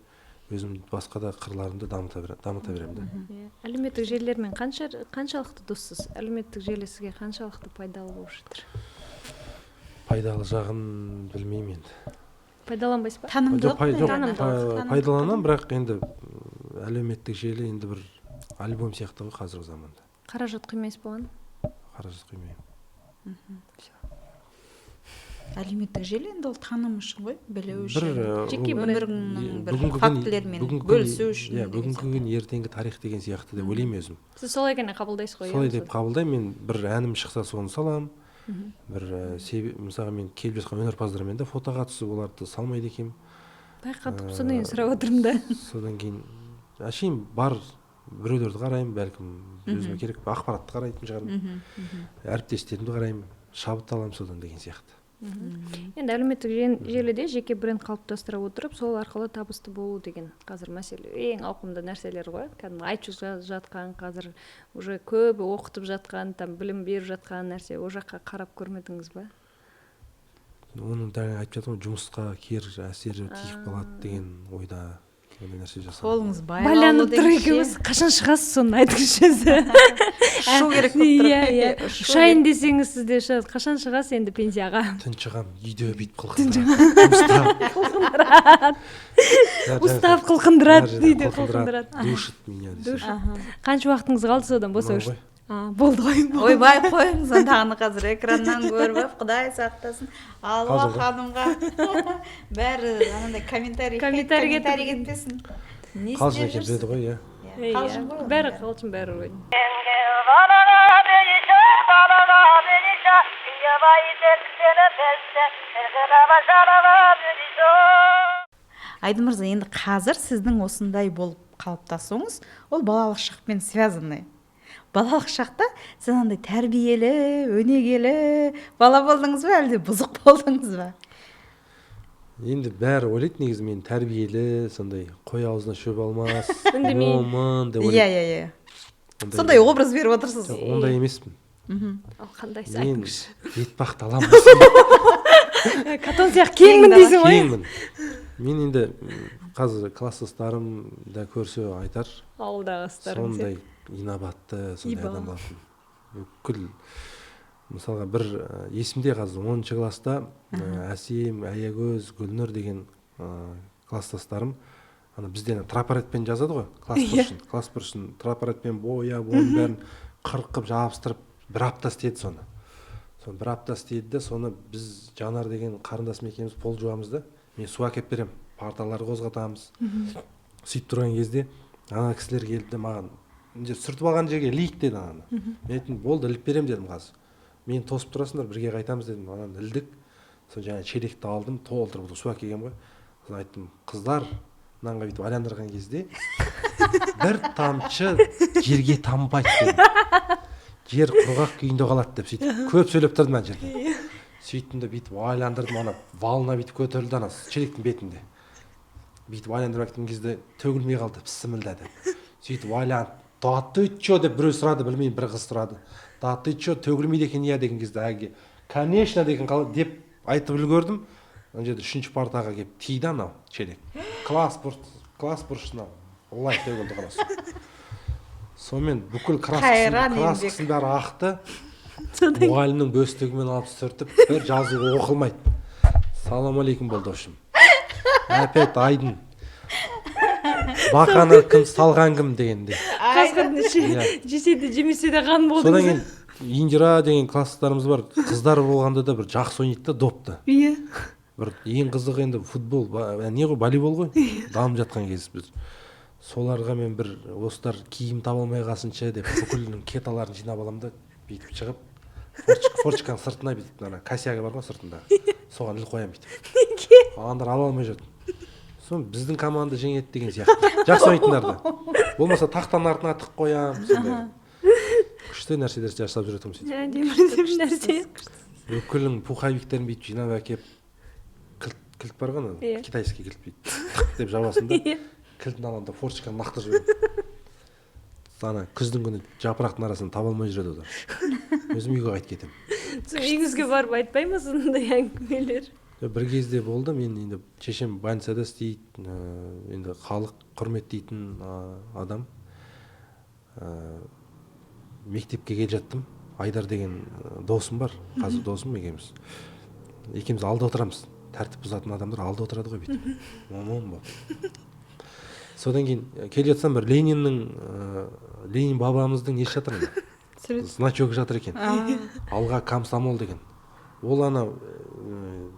өзім басқа да қырларымды дамыта беремін да. Иә. Әлеуметтік желілермен қаншалықты доссыз? Әлеуметтік желі сізге қаншалықты пайдалы болып жатыр? Пайдалы жағын білмеймін енді. Пайдаланбайсыз ба? Танымдылық. Жоқ, жоқ, Танымдылық. Пайдаланамын, бірақ енді әлеуметтік желі енді бір альбом сияқты ғой қазіргі заманда. Қаражат құймайсыз ба оған? Қаражат құймаймын. Әлеуметтік желі енді ол таным үшін ғой, білу Бір үшін, Жеке ол бренд. өміріңнің бір бүгінгі күн, фактілермен бүгінгі күн, бөлісу үшін иә, деген бүгінгі сияқты. күн, ертеңгі тарих деген сияқты деп ойлаймын өзім. Сіз солай ғана қабылдайсыз ғой, иә, Солай деп мысалы? қабылдаймын. Мен бір әнім шықса, соны саламын. Бір мысалға, мен келіп жатқан өнерпаздармен де фотоға түсіп, оларды салмайды екенмін. Байқадық, содан кейін сұрап отырмын да. Содан кейін әшейін бар біреулерді қараймын, бәлкім, өзіме керек ақпаратты қарайтын шығармын, әріптестерімді қараймын, шабыт аламын содан деген сияқты. Енді әлеуметтік желіде жеке бренд қалыптастыра отырып, сол арқылы табысты болу деген қазір мәселе, ең ауқымды нәрселер ғой. Кәдімгі айтып жатқан, қазір уже көбі оқытып жатқан, там білім беріп жатқан нәрсе. Ол жаққа қарап көрмедіңіз ба? Оның жаңа айтып жатырмын ғой, жұмысқа кері әсері тиіп қалады деген ойда ондай нәрсе жасамадым. Қолыңыз Байланып тұр дегенше. екеуміз. Қашан шығасыз, соны айтыңызшы өзі. Ұшу керек болып тұр. Иә, иә. Ұшу. Ұшайын десеңіз, сіз де ұшасыз. Қашан шығасыз енді пенсияға? Түн шығамын, үйде бүйтіп қылқындырады, жұмыста. Устав қылқындырады дейді, қылқындырады. Душит меня десе. Душит. Қанша уақытыңыз қалды содан босау Мынау үшін? ғой. А, болды ғой. Ойбай, қойыңыз ондағыны, қазір экраннан көріп алып, құдай сақтасын, Алуа Қалжың ғой. ханымға бәрі анандай комментарий, Комментарий кетіп- комментарий кетпесін, не Қалжың істеп екен жүрсіз? біледі ғой, иә. Иә, қалжың ғой оның Бәрі бәрі. қалжың, бәрі ой. Айдын мырза, енді қазір сіздің осындай болып қалыптасуыңыз ол балалық шақпен связанный. Балалық шақта сіз андай тәрбиелі, өнегелі бала болдыңыз ба, әлде бұзық болдыңыз ба? Енді бәрі ойлайды негізі мен тәрбиелі, сондай қой аузына шөп алмас, Үндемей. момын деп Иә. ойлайды. иә иә Ондай Сондай образ беріп отырсыз. Жоқ, ондай емеспін. Ал қандайсыз, Мен айтыңызшы. бетпақ даламын. Катон сияқты кеңмін дейсің ғой. Кеңмін мен. Енді қазір класстастарым да көрсе, айтар. Ауылдағы қыздарыңыз, иә? Сондай инабатты, сондай Иба. адам болатын. Бүкіл, мысалға, бір есімде қазір, 10-класста Әсем, Аягөз, Гүлнұр деген класстастарым ана бізде ана трафаретпен жазады ғой класс бұрышын, класс бұрышын трафаретпен бояп, оның бәрін қырқып, жабыстырып, бір апта істеді соны. Соны бір апта істеді де, соны біз Жанар деген қарындасым екеуміз пол жуамыз да, мен су әкеліп беремін, парталарды қозғатамыз. Сөйтіп тұрған кезде ана кісілер келді де, маған: «Мына жер сүртіп алған жерге ілейік», — деді ананы. Мен айттым: «Болды, іліп беремін, — дедім, — қазір мені тосып тұрасыңдар, бірге қайтамыз», — дедім. Ананы ілдік. Сол жаңағы шелекті алдым, толтырып су әкелгенмін ғой. Сосын айттым: «Қыздар, мынаны бүйтіп айландырған кезде бір тамшы жерге тамбайды, — дедім, — жер құрғақ күйінде қалады», — деп. Сөйтіп көп сөйлеп тұрдым ана жерде. Сөйттім де, бүйтіп айландырдым, ана волна бүйтіп көтерілді ана шелектің бетінде. Бүйтіп айландырып әкеткен кезде төгілмей қалды, бісміллә деп. Сөйтіп айланып: «Да ты че?» — деп біреу сұрады, білмеймін, бір қыз сұрады: «Да ты че, төгілмейді екен, иә?» — деген кезде, әлгі «Конечно» деген қалай деп айтып үлгердім, ана жерде үшінші партаға келіп тиді анау шелек. Класс бұрышына олай төгілді қарасы. Сонымен бүкіл краскасын, Қайран еңбек. краскасын бәрі ақты. Мұғалімнің бөстігімен алып сүртіп, бір жазу оқылмайды. Салам алейкум болды. В общем, опять Айдын, бақаны кім салған, кім дегендей. Қасқырдың іші жесе де, жемесе де қан Содан болдыңыз. кейін Индира деген класстастарымыз бар. Қыздар болғанда да бір жақсы ойнайды да допты. Бір ең қызығы енді футбол не ғой, волейбол ғой, дамып жатқан кез. Біз соларға мен бір осылар киім таба алмай қалсыншы деп, бүкілінің кеталарын жинап аламын да, бүйтіп шығып, форточканың сыртына бүйтіп, ана косягі бар ғой сыртында, соған іліп қоямын бүйтіп. Неге? Аналар ала алмай жүрді. Соны біздің команда жеңеді деген сияқты, жақсы ойнайтындарды, болмаса тақтаның артына тығып қоямын. Сондай күшті нәрселер жасап жүретінмін сөйтіп. Әдемі нәрсе. Бүкілін пуховиктерін бүйтіп жинап әкеліп, кілт бар ғой ана, китайский кілт, бүйтіп тық деп жабасың да, кілтін аламын да, форточканы лақтырып жіберемін. Ана күздің күні жапырақтың арасынан таба алмай жүреді олар. Өзім үйге қайтып кетемін. Сол үйіңізге барып айтпай ма сондай әңгімелер? Жоқ, бір кезде болды. Мен енді, шешем больницада істейді, енді халық құрметтейтін адам. Мектепке келе жаттым. Айдар деген досым бар, қазір досым екеуміз. Екеуміз алда отырамыз. Тәртіп бұзатын адамдар алда отырады ғой бүйтіп, момын болып. Содан кейін келе жатсам, бір Лениннің, Ленин бабамыздың несі жатыр ана, Сурет. значогы жатыр екен, «Алға, комсомол» деген. Ол анау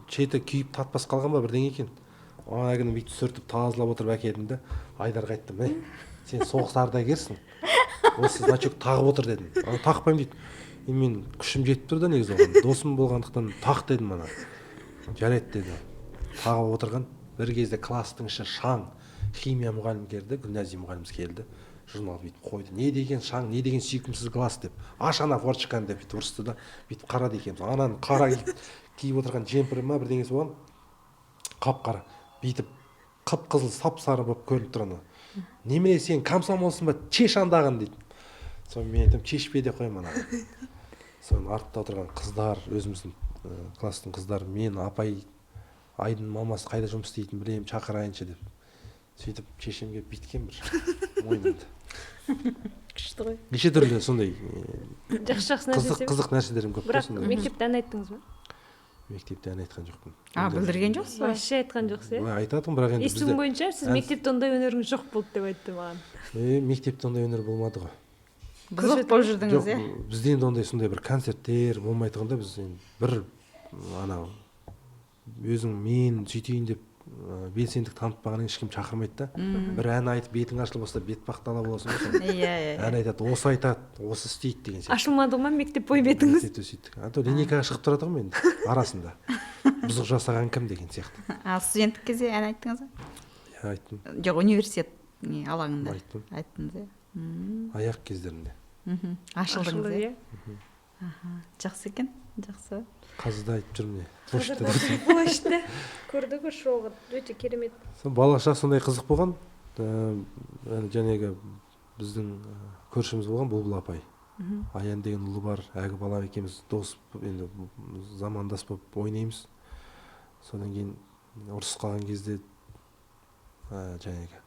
шеті күйіп, татпас қалған ба, бірдеңе екен. Әлгіні бүйтіп сүртіп, тазалап отырып әкелдім да, Айдарға айттым: «Ей, сен соғыс ардагерсің, осы значок тағып отыр», — дедім. Ана «Тақпаймын» дейді. Енді мен күшім жетіп тұр да негізі оған, досым болғандықтан, «Тақ», — дедім. Ана «Жарайды» деді. Тағып отырған. Бір кезде класстың іші шаң. Химия мұғалімі келді, Гүлназия мұғаліміміз келді. Журнал бүйтіп қойды: «Не деген шаң, не деген сүйкімсіз класс?» — деп. «Аш ана форточканы», — деп бүйтіп ұрысты да, бүйтіп қарады екеуміз. Ананың қара киіп отырған джемпері ма, бірдеңесі болған, қап қара, бүйтіп қып қызыл, сап сары болып көрініп тұр. Ана: «Немене, сен комсомолсың ба? Шеш андағын», — дейді. Соны мен айтамын: «Шешпе», — деп қоямын анаға. Соны артта отырған қыздар, өзіміздің класстың қыздары: «Мен, апай, Айдын мамасы қайда жұмыс істейтінін білемін, шақырайыншы», — деп. Сөйтіп шешем келіп бүйткен бір мойнымды. Күшті ғой. Неше түрлі сондай Жақсы, жақсы қызық нәрсе. қызық нәрселерім көп та Бірақ сондай. мектепте ән айттыңыз ба? Мектепте ән айтқан жоқпын. А, білдірген жоқсыз ба? Вообще айтқан жоқсыз, иә? Былай айтатынмын, бірақ енді Естуім бізде бойынша, сіз мектепте ондай өнеріңіз жоқ болды деп айтты маған. Мектепте ондай өнер болмады ғой. Бұзық болып жүрдіңіз, Жоқ, иә? бізде енді ондай сондай бір концерттер болмай тұғын да. Біз енді бір анау өзің мен сөйтейін деп белсенділік танытпағаннан ешкім шақырмайды да. Бір ән айтып, бетің ашылып болса, бетпақ дала боласың ғой сен. иә иә Ән айтады, осы айтады, осы істейді деген сияқты. Ашылмады ма мектеп бойы бетіңіз? Мектепте сөйттік. А то линейкаға шығып тұрады ғой мен арасында, бұзық жасаған кім деген сияқты. Ал студенттік кезде ән айттыңыз ба? Иә, айттым. Жоқ, университет не алаңында? Айттым. Айттыңыз, иә. Аяқ кездерінде. Ашылдыңыз, иә? Жақсы екен, жақсы. Қазір де айтып жүрмін, не площадьта. Площадьта көрдік үш жолғы, өте керемет. Сол бала шақ сондай қызық болған. Жаңағы біздің көршіміз болған Бұлбұл апай. Аян деген ұлы бар, әлгі балам екеуміз дос, енді замандас болып ойнаймыз. Содан кейін ұрысып қалған кезде жаңағы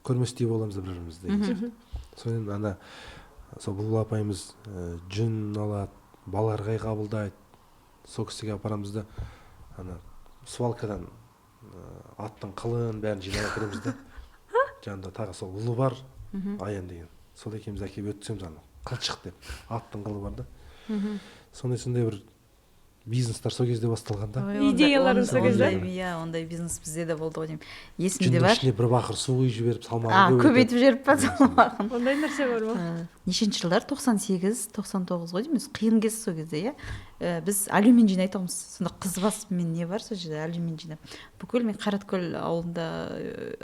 көрместей боламыз бір бірімізді деген сияқты. Содан ана сол Бұлбұл апайымыз жүн алады, балаларға қабылдайды. Сол кісіге апарамыз да, ана свалкадан аттың қылын бәрін жинап әкелеміз да. Жанында тағы сол ұлы бар, Аян деген. Сол екеуміз әкеліп өткіземіз, ана қылшық деп, аттың қылы бар да. Сондай сондай бір бизнестар сол кезде басталған да. Идеяларың сол кезде? Иә, ондай бизнес бізде де болды ғой деймін, есімде бар. Ішіне бір бақыр су құйып жіберіп, салмағын көбейтіп жіберіп па салмағын? Ондай нәрсе бар ма? Нешінші жылдар, 98, 99 ғой деймін, қиын кез сол кезде, иә. Біз алюмин жинайтұғынбыз сонда, қызбасымен не бар сол жерде, алюмин жинап. Бүкіл мен Қараткөл ауылында,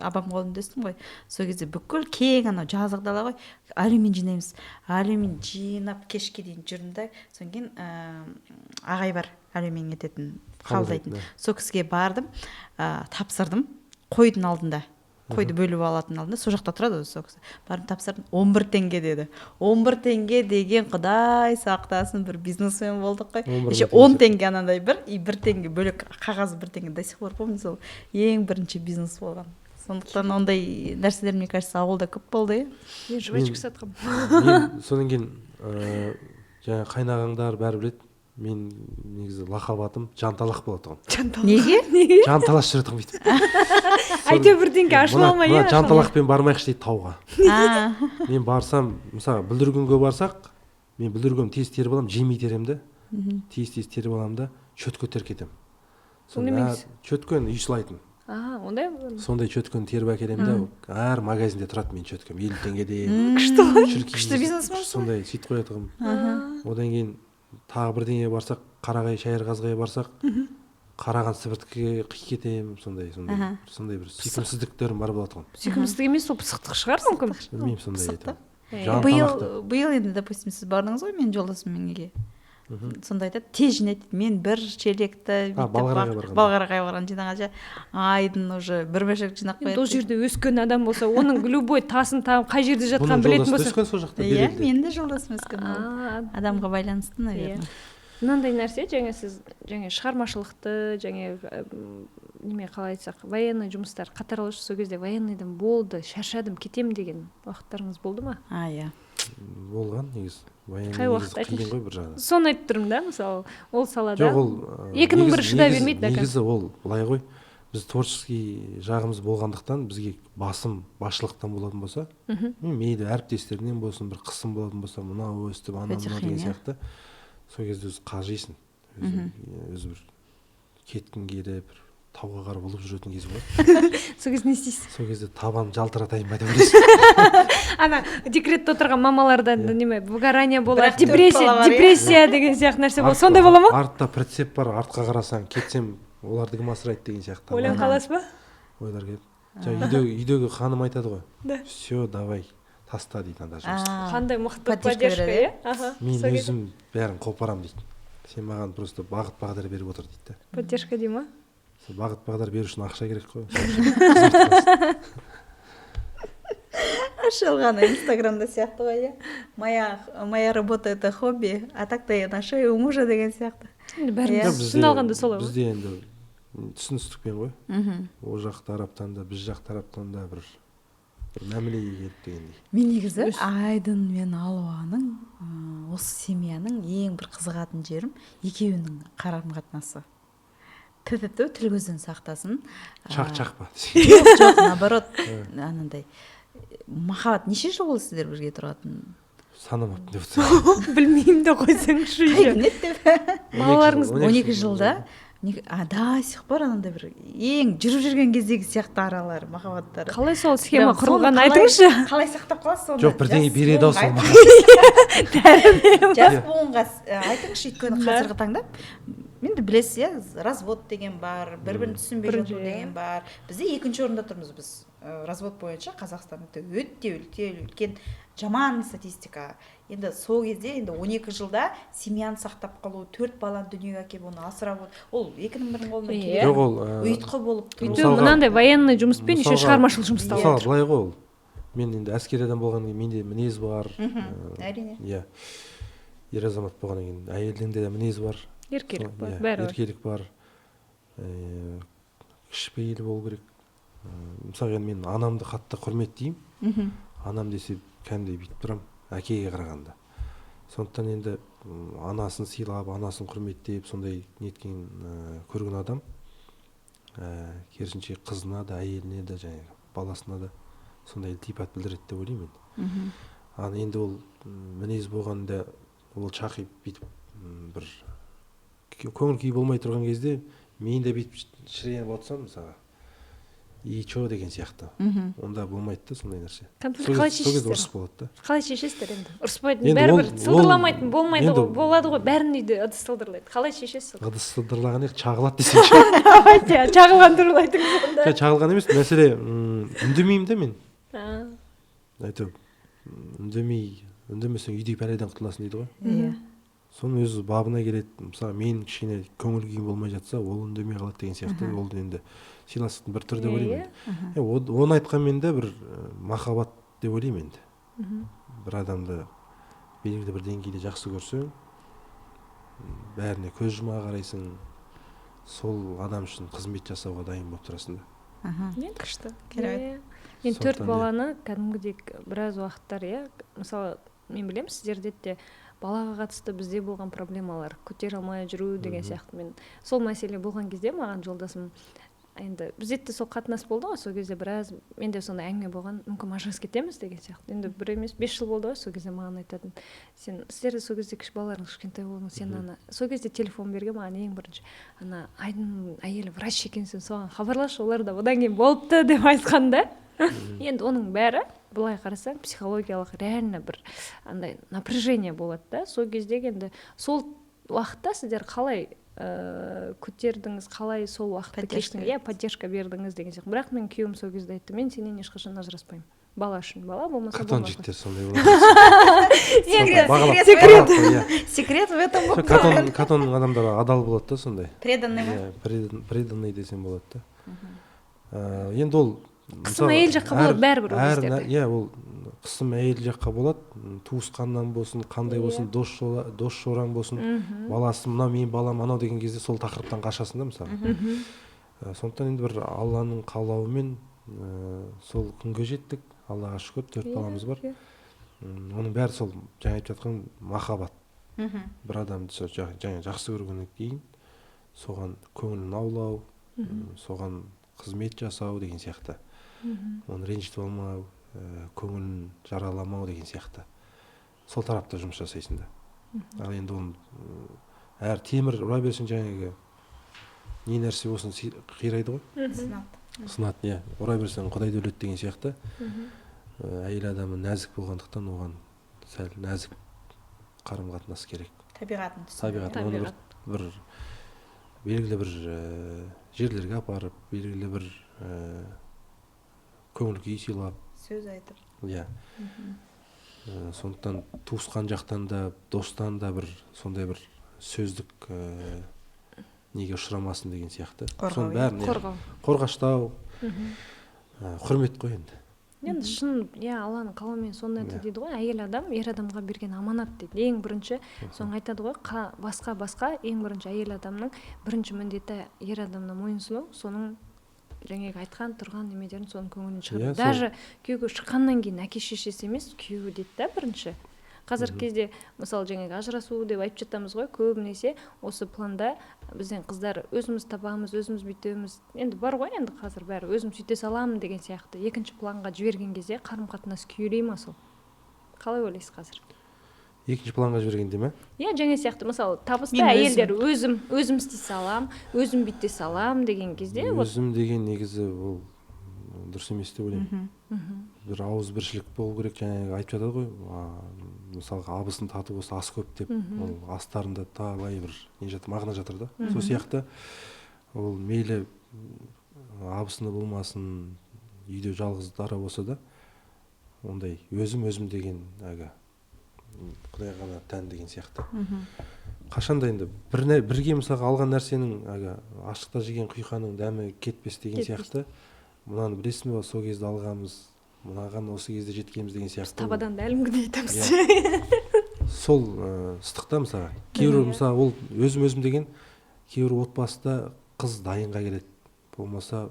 апам қолында өстім ғой. Сол кезде бүкіл кең анау жазық дала ғой, алюмин жинаймыз. Алюмин жинап кешке дейін жүрдім да, содан кейін ағай бар алюмин ететін, қабылдайтын, сол кісіге бардым, тапсырдым. Қойдың алдында, қойды бөліп алатын алдында, сол жақта тұрады өзі сол кісі. Бардым, тапсырдым, 11 теңге деді. 11 теңге деген, құдай сақтасын, бір бизнесмен болдық қой. Еще 10 теңге анандай бір и 1 теңге бөлек қағаз, 1 теңге. До сих пор помню, сол ең бірінші бизнес болған. Сондықтан ондай нәрселер, мне кажется, ауылда көп болды, иә. Мен жвачка сатқанмын. Содан кейін жаңағы қайнағаңдар бәрі біледі, мен негізі лақап атым Жанталақ болатұғын. Неге? Неге? Жанталас жүретұғын бүйтіп. Әйтеуір бірдеңке ашыла алмай, иә. Жанталақпен бармайықшы дейді тауға. Мен барсам, мысалы, бүлдіргенге барсақ, мен бүлдіргенді тез теріп аламын, жемей теремін да. Тез тез теріп аламын да, чөтке теріп кетемін. Сонда чөткені үй сылайтын. Ондай? Сондай чөткені теріп әкелемін да, әр магазинде тұрады менің чөткем, 50 теңгеден. Күшті ғой. Күшті бизнес. Сондай сөйтіп қоятұғым. Одан кейін тағы бірдеңеге барсақ, Қарағай Шайырғазыға барсақ, қараған сібірткіге қиып кетемін, сондай сондай сондай бір сүйкімсіздіктерім бар болатұғын. Сүйкімсіздік емес, ол пысықтық шығар мүмкін. Білмеймін, сондай айтамын. Биыл енді, допустим, сіз бардыңыз ғой менің жолдасыммен неге? Сонда айтады, тез жинайды, мен бір челекті Балғарағай барған жинағанша Айдын уже бір мешок жинап қояды. Ол жерде өскен адам болса, оның любой тасын тауып, қай жерде жатқанын білетін болса. Бұның жолдасы өскен сол жақта. Иә, менің де жолдасым өскен. Адамға байланысты, наверное. Мынандай нәрсе, жаңа сіз жаңа шығармашылықты, жаңа неме қалай айтсақ, военный жұмыстар қатар алып, сол кезде военныйдан болды, шаршадым, кетем деген уақыттарыңыз болды ма? Иә. Болған негізі. Қай уақытта қиын ғой бір жағынан. Соны айтып тұрмын да, мысалы, ол салада. Жоқ, ол екінің бірі шыдай бермейді. Негізі ол былай ғой, біз творческий жағымыз болғандықтан бізге басым басшылықтан болатын болса, мейлі әріптестерінен болсын, бір қысым болатын болса, мынау өстіп, анау мынау деген сияқты. Сол кезде өзі қажисың, өзі бір кеткің келіп, бір тауға қарап ұлып жүретін кез болады. Сол кезде не істейсіз? Сол кезде табан жалтыратайын ба деп ойлайсың. Ана декретте отырған мамалардан неме выгорание болады, депрессия деген сияқты нәрсе болады. Сондай бола ма? Артта прицеп бар, артқа қарасаң, кетсем оларды кім асырайды деген сияқты. Ойланып қаласыз ба? Ойлар келеді. Жаңа үйдегі ханым айтады ғой. Все, давай, таста дейді анда жұмысты. Қандай мықты поддержка, иә? Мен өзім бәрін қопарамын дейді. Сен маған просто бағыт бағдар беріп отыр дейді. Поддержка дей ма? Бағыт бағдар беру үшін ақша керек қой. Ашылған инстаграмда сияқты ғой, иә. Моя работа это хобби, а так-то я на шее у мужа деген сияқты. Енді бәріміз түсіне алғанда солай ғой. Бізде енді түсіністікпен ғой. Ол жақ тараптан да, біз жақ тараптан да бір мәмілеге келіп дегендей. Мен негізі Айдын мен Алуаның, осы семьяның ең бір қызығатын жерім екеуінің қарым-қатынасы. Тіпті тіл көзден сақтасын. Шақ-шақ па? Жоқ, наоборот, анандай махаббат. Неше жыл болды сіздер бірге тұратын? Санамаппын деп отырсың. Білмеймін де қойсаңшы. Қай күн еді деп. Балаларыңыз 12 жылда до сих пор анандай бір ең жүріп жүрген кездегі сияқты аралары, махаббаттары. Қалай сол схема құрылғанын айтыңызшы. Қалай сақтап қаласыз соны? Жоқ, бірдеңе береді ау сол. Жас буынға айтыңызшы, өйткені қазіргі таңда Енді білесіз, иә, развод деген бар, бір бірін түсінбей жату деген бар. Бізде екінші орында тұрмыз біз развод бойынша Қазақстанда, өте өте үлкен жаман статистика. Енді сол кезде, енді 12 жылда семьяны сақтап қалу, төрт баланы дүниеге әкеліп, оны асырап, ол екінің бірінің қолынан келеді. Жоқ, ол ұйытқы болып тұру. Өйтіп мынандай военный жұмыспен еще шығармашылық жұмыста. Мысалы, былай ғой, ол мен енді әскери адам болғаннан кейін менде мінез бар. Әрине. Иә, ер азамат болғаннан кейін әйелдің де мінезі бар. Еркелік бар, бәрі бар. Еркелік бар, кішіпейіл болу керек. Мысалға, енді мен анамды қатты құрметтеймін. Анам десе, кәдімгідей бүйтіп тұрамын әкеге қарағанда. Сондықтан енді анасын сыйлап, анасын құрметтеп, сондай неткен, көрген адам, керісінше, қызына да, әйеліне де, жаңағы баласына да сондай ілтипат білдіреді деп ойлаймын енді. Ал енді ол мінез болғанда, ол шақиып бүйтіп бір көңіл күй болмай тұрған кезде мен де бүйтіп шіреніп отырсам, мысалға, и че деген сияқты, онда болмайды да сондай нәрсе. Конфликт Сол қалай кезде шешесіздер? ұрыс болады да. Қалай шешесіздер енді? Ұрыспайтын, Енді бәрібір сылдырламайтын болмайды ғой, болады ғой, бәрінің үйде ыдыс сылдырлайды. Қалай шешесіз? Ыдыс сылдырлаған ек, шағылады десеңші. Давайте, шағылған туралы айтыңыз онда. Жоқ, шағылған емес мәселе, үндемеймін да мен. Әйтеуір үндемей, үндемесең, үйдегі пәледен құтыласың дейді ғой. Соның өзі бабына келеді. Мысалы, мен кішкене көңіл күйім болмай жатса, ол үндемей қалады деген сияқты. Ол енді сыйластықтың бір түрі деп ойлаймын енді. Оны айтқанмен де бір махаббат деп ойлаймын енді. Бір адамды белгілі бір деңгейде жақсы көрсең, бәріне көз жұма қарайсың, сол адам үшін қызмет жасауға дайын болып тұрасың да. Мен күшті. Керемет. Иә. Енді төрт Сондықтан, иә. баланы кәдімгідей біраз уақыттар, иә, мысалы, мен білемін, сіздерде де балаға қатысты бізде болған проблемалар, көтере алмай жүру деген сияқты. Мен сол мәселе болған кезде маған жолдасым, енді бізде де сол қатынас болды ғой, сол кезде біраз менде сондай әңгіме болған, мүмкін, ажырасып кетеміз деген сияқты. Енді бір емес, 5 жыл болды ғой. Сол кезде маған айтатын: «Сен, сіздер де сол кезде кіші балаларыңыз кішкентай болған, сен ана сол кезде телефон берген маған ең бірінші, ана Айдынның әйелі врач екен, сен соған хабарласшы, олар да одан кейін болыпты», — деп айтқан да. Енді оның бәрі былай қарасаң, психологиялық реально бір андай напряжение болады да сол кездегі. Енді сол уақытта сіздер қалай көтердіңіз, қалай сол уақытты Поддержка. кештіңіз, иә, поддержка бердіңіз деген сияқты. Бірақ менің күйеуім сол кезде айтты: «Мен сенен ешқашан ажыраспаймын, бала үшін, бала болмаса Катон болмаса». жігіттер сондай болады. Секрет, Бағалап- секрет, бағалап қой, иә. секрет в этом. Сол катон адамдары адал болады да сондай. Преданный ма? Иә, преданный десем болады да. Енді ол Қысым мысалы, әйел жаққа болады бәрібір ол кездерде. Иә, ол қысым әйел жаққа болады. Туысқаннан болсын, қандай болсын, дос жораң болсын, баласы мынау, менің балам анау деген кезде сол тақырыптан қашасың да, мысалы. Сондықтан енді бір Алланың қалауымен сол күнге жеттік, Аллаға шүкір, төрт баламыз бар. Оның бәрі сол жаңа айтып жатқан махаббат. Бір адамды сол жаңа жақсы көргеннен кейін соған көңілін аулау, соған қызмет жасау деген сияқты, оны ренжітіп алмау, көңілін жараламау деген сияқты, сол тарапта жұмыс жасайсың да. Ал енді оны әр темір ұра берсең, жаңағы не нәрсе болсын, қирайды ғой. Сынады. Сынады, иә. Ұра берсең, құдай да өледі деген сияқты. Әйел адамы нәзік болғандықтан, оған сәл нәзік қарым қатынас керек. Табиғатын түсіну. Табиғатын, оны бір белгілі бір жерлерге апарып, белгілі бір көңіл күй сыйлап, сөз айтып. Иә. Сондықтан туысқан жақтан да, достан да бір сондай бір сөздік неге ұшырамасын деген сияқты. Қорғау, Соның иә. бәрін, иә, Қорғау. қорғаштау, құрмет қой енді. Енді шын, иә, Алланың қалауымен сондай дейді ғой, әйел адам ер адамға берген аманат дейді ең бірінші. Соны айтады ғой, басқа басқа ең бірінші әйел адамның бірінші міндеті — ер адамына мойынсыну, соның жаңағы айтқан тұрған немелерін, соның көңілін шығару. Иә, Даже күйеуге шыққаннан кейін әке шешесі емес, күйеуі дейді да бірінші. Қазіргі кезде, мысалы, жаңағы ажырасу деп айтып жатамыз ғой, көбінесе осы планда бізден қыздар өзіміз табамыз, өзіміз бүйтеміз, енді бар ғой, енді қазір бәрі өзім сөйте саламын деген сияқты, екінші планға жіберген кезде қарым қатынас күйрей ма сол, қалай ойлайсыз қазір? Екінші планға жібергенде ме? Иә, жаңа сияқты, мысалы, табысты Мен әйелдер өзім өзім істей салам, өзім бүйте салам деген кезде вот. Өзім деген негізі ол дұрыс емес деп ойлаймын. Бір ауызбіршілік болу керек. Жаңағы айтып жатады ғой, Мысалға, абысын тату болса, ас көп деп, ол астарында талай бір не жатыр, мағына жатыр да. Сол сияқты ол мейлі абысыны болмасын, үйде жалғыз дара болса да, ондай өзім өзім деген әлгі құдайға ғана тән деген сияқты. Қашанда енді бір, бірге, мысалға, алған нәрсенің, әлгі ашықта жеген құйқаның дәмі кетпес деген Кетпес. сияқты. Мынаны білесің бе, сол кезде алғанбыз, мынаған осы кезде жеткенбіз деген сияқты. Табадан да әлі күнге айтамыз. Сол ыстық та. Мысалға, кейбір мысалы, ол өзім өзім деген кейбір отбасыда қыз дайынға келеді, болмаса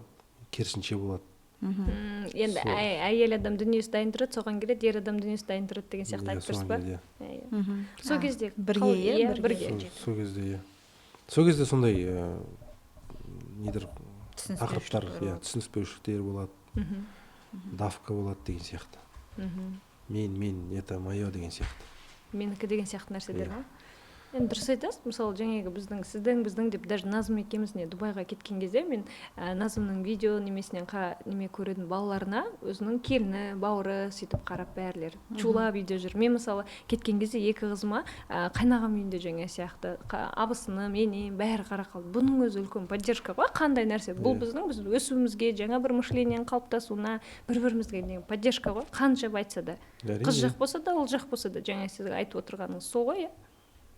керісінше болады. Енді әйел адам дүниесі дайын тұрады, соған келеді, ер адам дүниесі дайын тұрады деген сияқты Иә, айтып тұрсыз соған ба? келеді, иә. Иә, иә. Сол кезде Бірге, иә, иә, бірге. Бірге. Сол кезде, иә, сол кезде сондай недер тақырыптар, иә, түсініспеушіліктер болады, давка болады деген сияқты. Мен, это мое деген сияқты. Менікі деген сияқты нәрселер Иә. ма? Енді дұрыс айтасыз. Мысалы, жаңағы біздің, сіздің, біздің деп, даже Назым екеуміз не Дубайға кеткен кезде мен Назымның видео немесінен неме көредім, балаларына өзінің келіні, бауыры сөйтіп қарап, бәрілері шулап үйде жүр. Мен, мысалы, кеткен кезде екі қызыма қайнағам үйінде жаңа сияқты абысыным, енем, бәрі қарап қалды. Бұның өзі үлкен поддержка ғой, қандай нәрсе бұл. Біздің біз өсуімізге, жаңа бір мышление нің қалыптасуына, бір бірімізге деген поддержка ғой, қанша айтса да. Қыз жақ болса да, ұл жақ болса да, жаңа сіз айтып отырғаныңыз сол ғой, иә,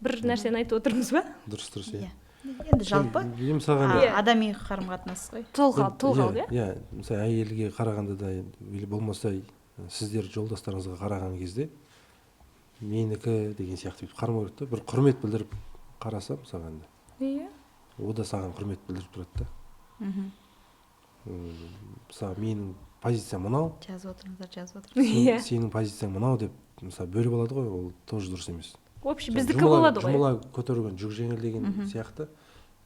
бір нәрсені айтып отырмыз ба? Дұрыс, дұрыс, иә. Иә, енді жалпы Мен, мысалға, енді адами қарым қатынас қой. Толық, иә. Иә, мысалы, әйелге қарағанда да или болмаса сіздер жолдастарыңызға қараған кезде менікі деген сияқты бүйтіп қарамау керек та. Бір құрмет білдіріп қараса, мысалға, енді о да саған құрмет білдіріп тұрады да. Мысалы, менің позициям мынау, Жазып отырыңыздар, жазып отырыңыздар. сенің позицияң мынау деп, мысалы, бөліп алады ғой, ол тоже дұрыс емес. Общий Жаңа біздікі болады ғой. Жұмыла көтерген жүк жеңіл деген сияқты,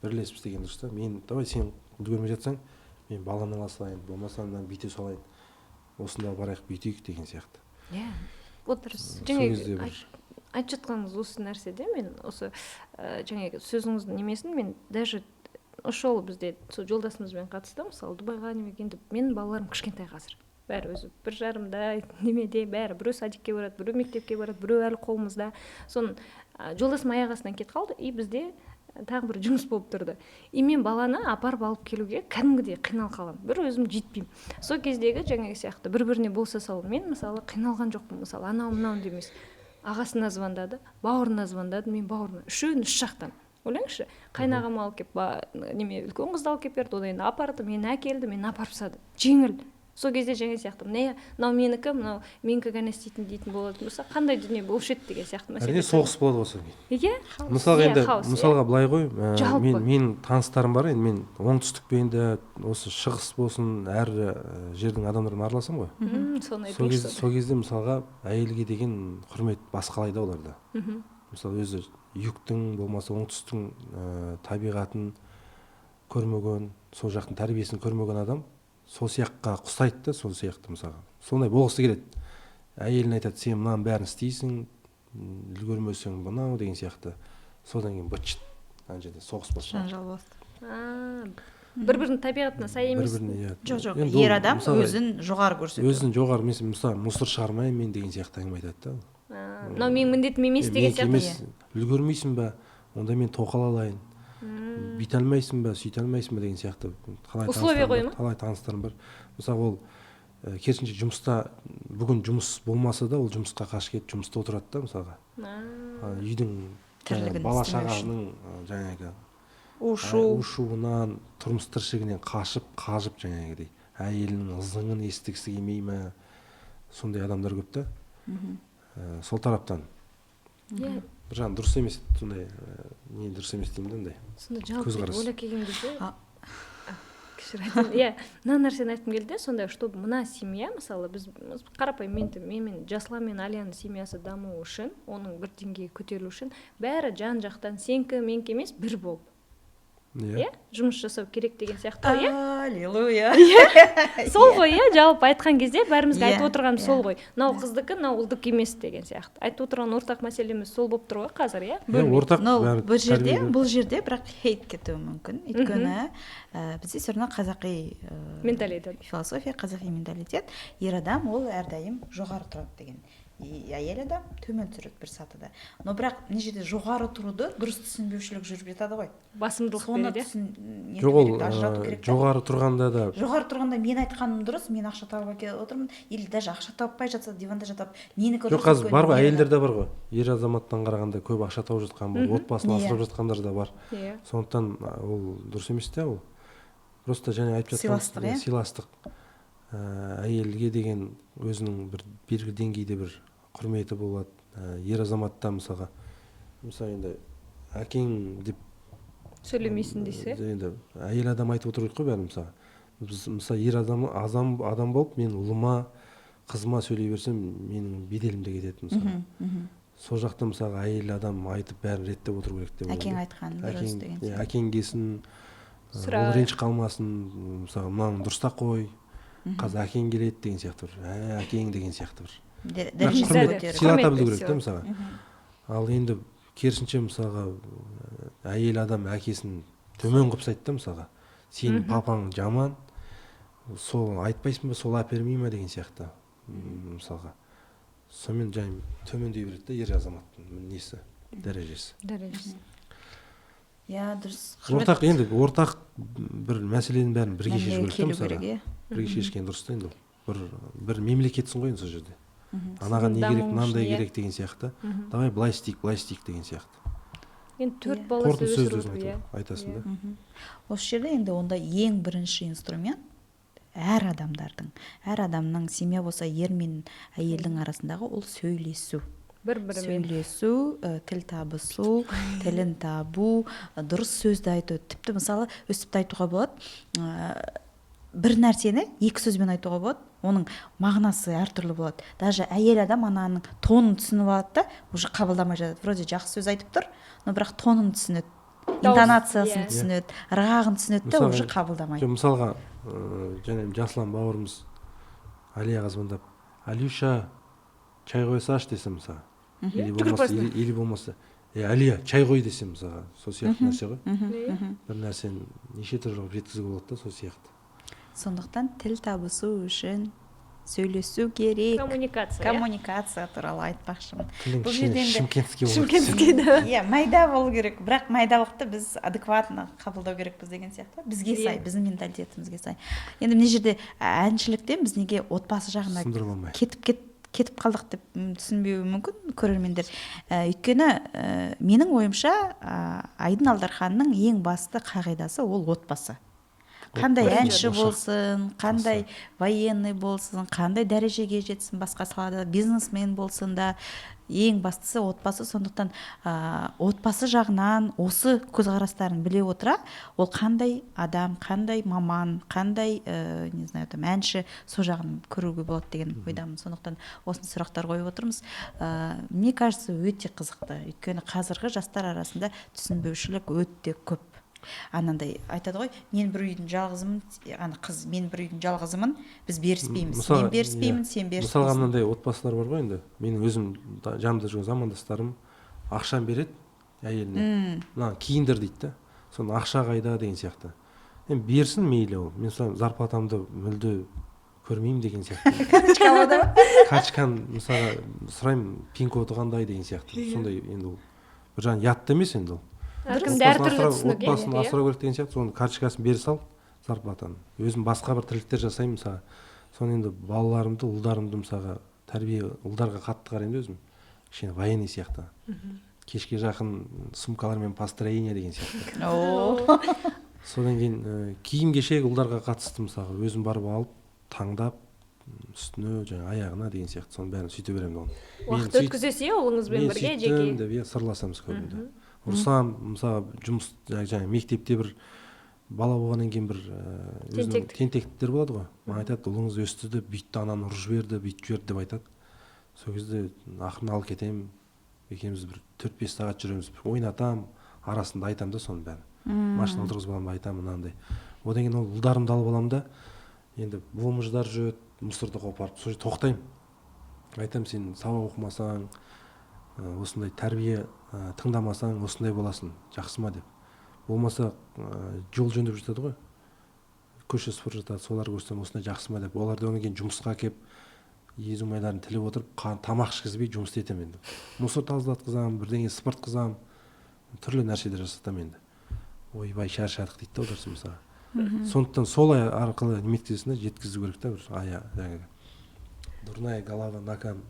бірлесіп істеген дұрыс та. Мен, давай, сен үлгермей жатсаң, мен баланы ала салайын, болмаса мынаны бүйте салайын, осында барайық, бүйтейік деген сияқты. Иә, вот Сол жаңағы кезде бір айтып жатқаныңыз осы нәрседе мен осы жаңағы сөзіңіздің немесін мен даже осы жолы бізде сол жолдасымызбен қатысты, мысалы, Дубайға немеге. Енді менің балаларым кішкентай қазір, бәрі өзі 1,5-да немеде, бәрі біреу садик ке барады, біреу мектепке барады, біреу әлі қолымызда. Соны жолдасым аяқ астынан кетіп қалды, и бізде тағы бір жұмыс болып тұрды, и мен баланы апарып алып келуге кәдімгідей қиналып қаламын, бір өзім жетпеймін. Сол кездегі жаңағы сияқты бір біріне болса салу, мен, мысалы, қиналған жоқпын, мысалы, анау мынау емес, ағасына звондады, бауырына звондады, мен бауырыма, үшеуін үш жақтан. Ойлаңызшы, қайнағам алып келіп, неме, үлкен қызды алып келіп берді, одан кейін апарды, мені әкелді, мені апарып тастады, жеңіл. Сол кезде жаңа сияқты міне, мынау менікі, мынау менікі ғана істейтін дейтін болатын болса, қандай дүние болушы еді деген сияқты мәселе. Әрине, соғыс болады ғой содан кейін. Мысалға, Иә, енді хаос, иә. мысалға, былай ғой, Жалпы. Менің таныстарым бар. Енді мен оңтүстікпен де, осы шығыс болсын, әр жердің адамдарымен араласамын ғой. Соны Сол кезде, айтыңызшы. сол кезде, мысалға, әйелге деген құрмет басқалай да оларда. Мысалы, өзі юг тің, болмаса оңтүстіктің табиғатын көрмеген, сол жақтың тәрбиесін көрмеген адам сол сияққа ұқсайды да, сол сияқты, мысалға, сондай болғысы келеді. Әйеліне айтады: «Сен мынаның бәрін істейсің, үлгермесең, мынау» деген сияқты. Содан кейін быт шыт ана жерде соғыс басталады. Жанжал басты. Бір бірінің табиғатына сай емес. Бір біріне, иә. Жоқ, жоқ. Енді ол, Ер адам мысалға, өзін жоғары көрсету. Өзін жоғары емес, мысалы, мусор шығармаймын мен деген сияқты әңгіме айтады да. Мынау менің міндетім емес деген Менікі сияқты. емес, үлгермейсің ба, онда мен тоқал алайын, бүйте алмайсың ба, сөйте алмайсың ба деген сияқты. Талай Условия таныстарым бар, қою ма? талай таныстарым бар. Мысалы, ол керісінше, жұмыста бүгін жұмыс болмаса да, ол жұмысқа қашып кетіп, жұмыста отырады да, мысалға. Үйдің Тірлігін бала істемеу үшін. шағаның жаңағы У шу. у шуынан, тұрмыс тіршілігінен қашып қажып, жаңағыдай әйелінің ызыңын естігісі келмей ме, сондай адамдар көп та. Сол тараптан бір жағынан дұрыс емес сондай, не дұрыс емес деймін да, андай Сонда жалпы көзқарас. ойлап келген кезде, кешір айтайын, иә, мына нәрсені айтқым келді де, сонда чтобы мына семья, мысалы, біз қарапайым мен мен Жасұлан мен Алияның семья сы даму үшін, оның бір деңгейге көтерілу үшін бәрі жан жақтан сенікі менікі емес, бір болып, иә, жұмыс жасау керек деген сияқты, иә. Аллилуйя. Сол ғой, иә, жалпы айтқан кезде бәрімізге айтып отырғанымыз сол ғой: мынау қыздікі, мынау ұлдікі емес деген сияқты. Айтып отырған ортақ мәселеміз сол болып тұр ғой қазір, иә. Иә, Бөлмей. ортақ Но бәрі бұл жерде тәрбие. бұл жерде бірақ хейт кетуі мүмкін, өйткені бізде все равно қазақи менталитет. философия, қазақи менталитет, ер адам ол әрдайым жоғары тұрады деген. Әйел адам төмен түсіреді бір сатыда. Но бірақ мына жерде жоғары тұруды дұрыс түсінбеушілік жүріп жатады ғой. Басымдылық Соны береді. түсін нету Жоқ, ол керек, ажырату керек та. Жоғары тұрғанда да, Жоғары тұрғанда мен айтқаным дұрыс, мен ақша тауып әкеліп отырмын, или даже ақша таппай жатса, диванда жатып, менікі Жоқ, дұрыс, қазір өйткені бар ғой, ер әйелдер де бар ғой, ер азаматтан қарағанда көп ақша тауып жатқан бар, отбасын асырап жатқандар да бар. Сондықтан ол дұрыс емес те, ол просто және айтып жатқан Сыйластық, иә? Сыйластық. Әйелге деген өзінің бір белгілі деңгейде бір құрметі болады. Ер азаматта мысалға, мысалы, енді әкең деп сөйлемейсің десе. Енді әйел адам айтып отыру керек қой бәрін. Мысалы, біз, мысалы, ер адам болып мен ұлыма, қызыма сөйлей берсем, менің беделім де кетеді, мысалы. Мхм, мхм. Сол жақта, мысалға, әйел адам айтып, бәрін реттеп отыру керек деп Әкең ойлаймын. айтқан дұрыс Әкең, деген иә, сияқты. Әкең келсін, Сұра. ол ренжіп қалмасын, мысалы, мынаны дұрыстап қой, қазір әкең келеді деген сияқты бір, әкең деген сияқты бір. Бірақ Дәрежесін құрмет, көтеру. сыйлата Құрметті білу керек та, сыйлау. мысалға. Ал енді керісінше, мысалға, әйел адам әкесін төмен қылып тастайды да, мысалға, сенің папаң жаман, сол айтпайсың ба, сол әпермей ма деген сияқты. Мысалға, сонымен және төмендей береді да ер азаматтың несі, дәрежесі. Дәрежесі. Иә, дұрыс. Ортақ, енді ортақ бір мәселенің бәрін бірге шешу Мәмілеге керек та, келу мысалға. керек, иә. Бірге шешкен дұрыс та енді ол. Бір мемлекетсің ғой енді сол жерде. Анаған не Даму керек, мынандай үшін, иә. керек деген сияқты. Давай былай істейік, былай істейік деген сияқты. Енді төрт Иә. баласы Қорытынды сөзді өсіріп өзің отыр, иә. айтасың да. Осы жерде енді онда ең бірінші инструмент әр адамдардың, әр адамның, семья болса, ер мен әйелдің арасындағы ол сөйлесу. Бір бірімен. Сөйлесу, тіл табысу, тілін табу, дұрыс сөзді айту. Тіпті, мысалы, өстіп те айтуға болады, бір нәрсені екі сөзбен айтуға болады, оның мағынасы әртүрлі болады. Даже әйел адам ананың тонын түсініп алады да, уже қабылдамай жатады. Вроде жақсы сөз айтып тұр, но бірақ тонын түсінеді, интонациясын түсінеді, ырғағын түсінеді да, уже қабылдамайды. Жоқ, мысалға, және Жасұлан бауырымыз Алияға звондап: «Алюша, чай қоя салшы», — десе, мысалға, или Жүгіріп болмаса барасың. или болмаса: «Е, Алия, чай қой», — десе, мысалға, сол сияқты нәрсе ғой. Бір нәрсені неше түрлі қылып жеткізуге болады да, сол сияқты. Сондықтан тіл табысу үшін сөйлесу керек. Коммуникация, иә? Коммуникация туралы айтпақшымын. Тілің Бұл кішкене жерде енді шымкентский болу керек. Шымкентский да. Иә, майда болу керек, бірақ майдалықты біз адекватно қабылдау керекпіз деген сияқты, бізге сай, біздің менталитетімізге сай. Енді мына жерде әншіліктен біз неге отбасы жағына Сындырып кетіп қалдық деп түсінбеуі мүмкін көрермендер. Өйткені менің ойымша, Айдын Алдарханның ең басты қағидасы ол отбасы. Қандай Отбасы, әнші ошақ. болсын, қандай военный болсын, қандай дәрежеге жетсін, басқа салада бизнесмен болсын да, ең бастысы отбасы. Сондықтан отбасы жағынан осы көзқарастарын біле отыра, ол қандай адам, қандай маман, қандай не знаю, там, әнші, сол жағын көруге болады деген ойдамын. Сондықтан осындай сұрақтар қойып отырмыз. Мне кажется, өте қызықты, өйткені қазіргі жастар арасында түсінбеушілік өте көп. Анандай айтады ғой: «Мен бір үйдің жалғызымын», ана қыз: «Мен бір үйдің жалғызымын, біз беріспейміз, мен беріспеймін, сен Мысалға, беріспейсің». мынандай отбасылар бар ғой енді, менің өзім жанымда жүрген замандастарым ақшаны береді әйеліне, «мынаны киіндір» дейді да, соны «ақша қайда» деген сияқты. Енді берсін, мейлі ол, мен сол зарплатамды мүлде көрмеймін деген сияқты. Карточка алады ма? Карточканы, мысалға, сұраймын, пин коды қандай деген сияқты. Сондай енді, ол бір жағынан ұят та емес енді ол. Әркімде Отбасын әртүрлі түсінік, иә. Отбасын асырау керек деген сияқты. Соны карточкасын бере сал зарплатаны, өзім басқа бір тірліктер жасаймын, мысалға. Соны енді балаларымды, ұлдарымды, мысалға, тәрбие, ұлдарға қатты қараймын да, өзім кішкене военный сияқты, кешке жақын сумкалармен построение деген сияқты. Содан кейін киім кешек ұлдарға қатысты, мысалға, өзім барып алып, таңдап, үстіне, жаңағы аяғына деген сияқты, соның бәрін сөйте беремін оны. Мен Уақыт өткізесіз, иә, ұлыңызбен мен бірге сөйттім жеке. деп, иә, сырласамыз көбінде. Ұрсам, мысалы, жұмыс, жаңағы мектепте бір бала болғаннан кейін бір өзінің Тентектік. тентектіктер болады ғой. Маған айтады: «Ұлыңыз өсті де, бүйтті, ананы ұрып жіберді, бүйтіп жіберді», — деп айтады. Сол кезде ақырын алып кетемін, екеуміз бір 4-5 сағат жүреміз, ойнатамын, арасында айтамын да соның бәрін. Машина отырғызып аламын да, айтамын мынандай. Одан кейін ол ұлдарымды алып аламын да, енді бомждар жүреді, мусорды қопарып, сол жерде тоқтаймын, айтамын: «Сен сабақ оқымасаң, осындай тәрбие тыңдамасаң, осындай боласың, жақсы ма?» — деп. Болмаса жол жөндеп жатады ғой, көше сыпырып жатады, солар көрсем, «осындай жақсы ма?» деп. Оларды одан кейін жұмысқа әкеліп, Езу майларын тіліп отырып, тамақ ішкізбей жұмыс істетемін енді. Мусор тазалатқызамын, бірдеңе сыпыртқызамын, түрлі нәрселер жасатамын енді. Ойбай, шаршадық дейді да отырсын мысалға. Сондықтан солай арқылы неметкізесің да, жеткізу керек та бір ая, жаңағы дурная голова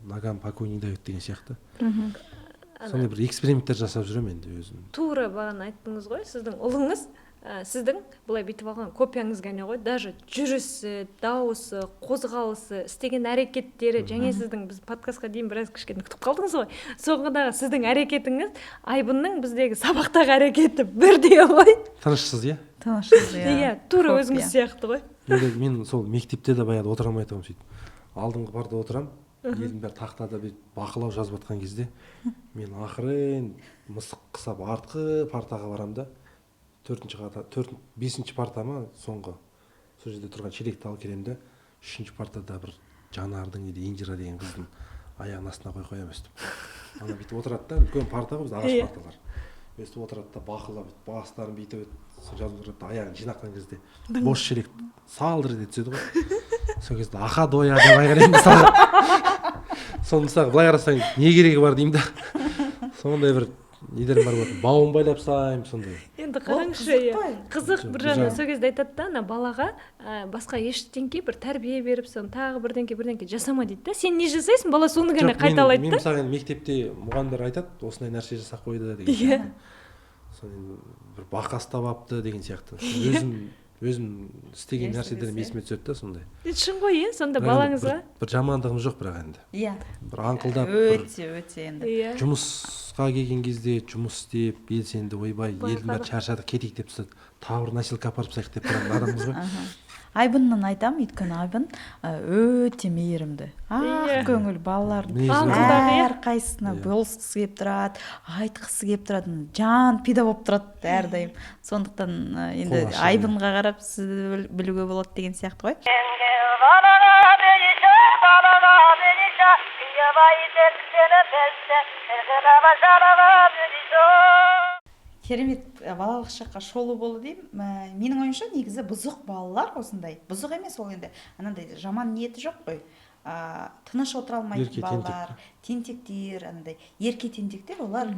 ногам покой не дает деген сияқты. Сондай бір эксперименттер жасап жүремін енді өзім. Тура бағана айттыңыз ғой, сіздің ұлыңыз сіздің былай бүйтіп алған копияңыз ғана ғой, даже жүрісі, дауысы, қозғалысы, істеген әрекеттері. Және сіздің, біз подкастқа дейін біраз кішкене күтіп қалдыңыз ғой, соңындағы сіздің әрекетіңіз Айбынның біздегі сабақтағы әрекеті бірдей ғой. Тынышсыз, иә. Тынышсыз, иә. Иә, тура Копия. өзіңіз сияқты ғой. Енді мен сол мектепте де баяғыда отыра алмай тұғынмын, сөйтіп алдыңғы партада отырамын, елдің бәрі тақтада бүйтіп бақылау жазып жатқан кезде мен ақырын мысық қысап артқы партаға барамын да, төртінші қатар, төрт, бесінші парта ма соңғы, сол жерде тұрған шелекті алып келемін да, үшінші партада бір Жанардың или Инжира деген қыздың аяғының астына қойып қоямын өстіп. Ана бүйтіп отырады да, үлкен парта ғой бізде, ағаш парталар, өстіп отырады да, бақылап, бүйтіп бастарын бүйтіп өтіп жазып отырады да, аяғын жинақтаған кезде бос шелек салдыр ете түседі ғой. Сол кезде «Аха доя» деп айқайлаймын мысалға. Соны, мысалға, былай қарасаң, не керегі бар деймін да, сондай бір нелерім бар болатын, бауын байлап тастаймын сондай. Енді Ол қараңызшы, қызық иә. қой. Қызық бір Бір жағынан. жағынан. Сол кезде айтады да, ана балаға басқа ештеңке, бір тәрбие беріп, соны тағы бірдеңке бірдеңке жасама дейді да. Сен не жасайсың, бала соны ғана Жоқ, қайталайды мен да. Мысалға, енді мектепте мұғалімдер айтады, осындай нәрсе жасап қойды деген сияқты, соны енді бір бақа ұстап алыпты деген сияқты. Өзім істеген Есіңізде. нәрселерім есіме түседі да сондай. Шын ғой, иә, сонда Бірақ енді балаңызға бір жамандығым жоқ, бірақ енді бір аңқылдап, бір Өте, өте енді. Жұмысқа келген кезде жұмыс істеп, белсенді, ойбай, елдің бәрі Байқадық. шаршадық, кетейік деп тастады, тағы бір носилка апарып тастайық деп тұратын адамбыз ғой. Айбыннан айтамын, өйткені Айбын өте мейірімді, ақ көңіл, балалардың Мінезі бар. Аңқылдақ, иә. әрқайсысына болысқысы келіп тұрады, айтқысы келіп тұрады, жан пида болып тұрады әрдайым. Сондықтан енді Қол ашық, иә. Айбынға қарап сізді білуге болады деген сияқты ғой. Керемет балалық шаққа шолу болды деймін. Менің ойымша, негізі бұзық балалар осындай бұзық емес, ол енді анандай жаман ниеті жоқ қой, тыныш отыра алмайтын Ерке, балалар, тентектер, анандай ерке тентектер, олар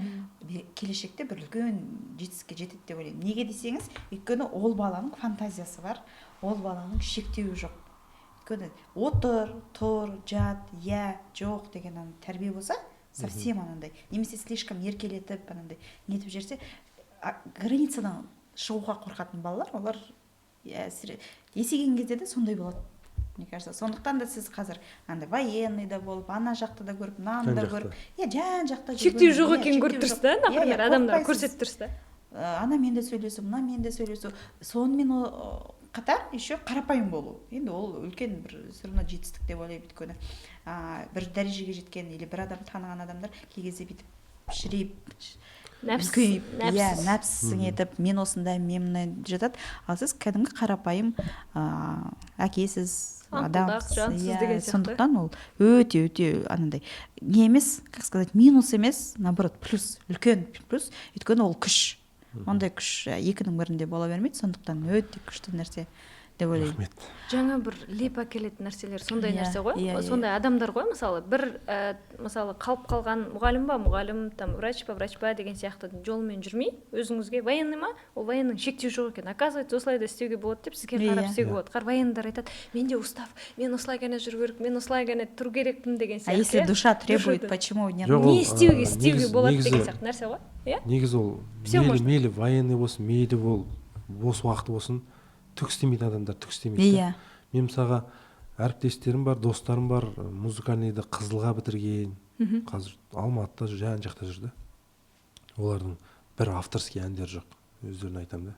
келешекте бір үлкен жетістікке жетеді деп ойлаймын. Неге десеңіз, өйткені ол баланың фантазиясы бар, ол баланың шектеуі жоқ. Өйткені отыр, тұр, жат, иә, жоқ деген ана тәрбие болса, совсем анандай немесе слишком еркелетіп, анандай нетіп жіберсе, границадан шығуға қорқатын балалар, олар есейген кезде де сондай болады, мне кажется. Сондықтан да сіз қазір андай военный да болып, ана жақты да көріп, мынаны да Жан-жақты. көріп, иә, жан жақта Шектеу жүрген, жоқ иә, екенін көріп шектеу тұрсыз жоқ. да, Иә, например, иә, адамдар қорықпайсыз. көрсетіп тұрсыз да. Анамен де сөйлесу, мынамен де сөйлесу, сонымен қатар еще қарапайым болу, енді ол үлкен бір все равно жетістік деп ойлаймын. Өйткені бір дәрежеге жеткен или бір адам таныған адамдар кей кезде бүйтіп шірейіп, Нәпсі. үлкейіп, иә, Нәпсі. нәпсісің етіп, мен осындай, мен мындай деп жатады. Ал сіз кәдімгі қарапайым әкесіз, Аңқылдақ, адамсыз, жансыз иә, деген сияқты. Сондықтан ол өте, өте анандай не емес, как сказать, минус емес, наоборот, плюс, үлкен плюс, өйткені ол күш, ондай күш екінің бірінде бола бермейді. Сондықтан өте күшті нәрсе деп ойлаймын. Рахмет. Жаңа бір леп әкелетін нәрселер, сондай нәрсе ғой. иә, иә. Сондай адамдар ғой, мысалы, бір мысалы, қалып қалған мұғалім ба, мұғалім, там, врач па, врач па деген сияқты жолмен жүрмей, өзіңізге военный ма, ол военный шектеу жоқ екен, оказывается, осылай да істеуге болады деп сізге қарап істеуге болады. Қар военныйдар айтады: менде устав, мен осылай ғана жүру керек, мен осылай ғана тұру керекпін деген А сияқты. если иә. душа требует, Душа- почему нет? Жоқ, ол, Не істеуге, істеуге болады деген сияқты нәрсе ғой, иә. Негізі ол Всё мейлі, можно. мейлі военный болсын, мейлі ол бос уақыты болсын, түк істемейтін адамдар түк істемейді да. Мен, мысалға, әріптестерім бар, достарым бар, музыкальныйды қызылға бітірген, қазір Алматыда жүр, жан жақта жүр да, олардың бір авторский әндері жоқ, өздеріне айтамын да.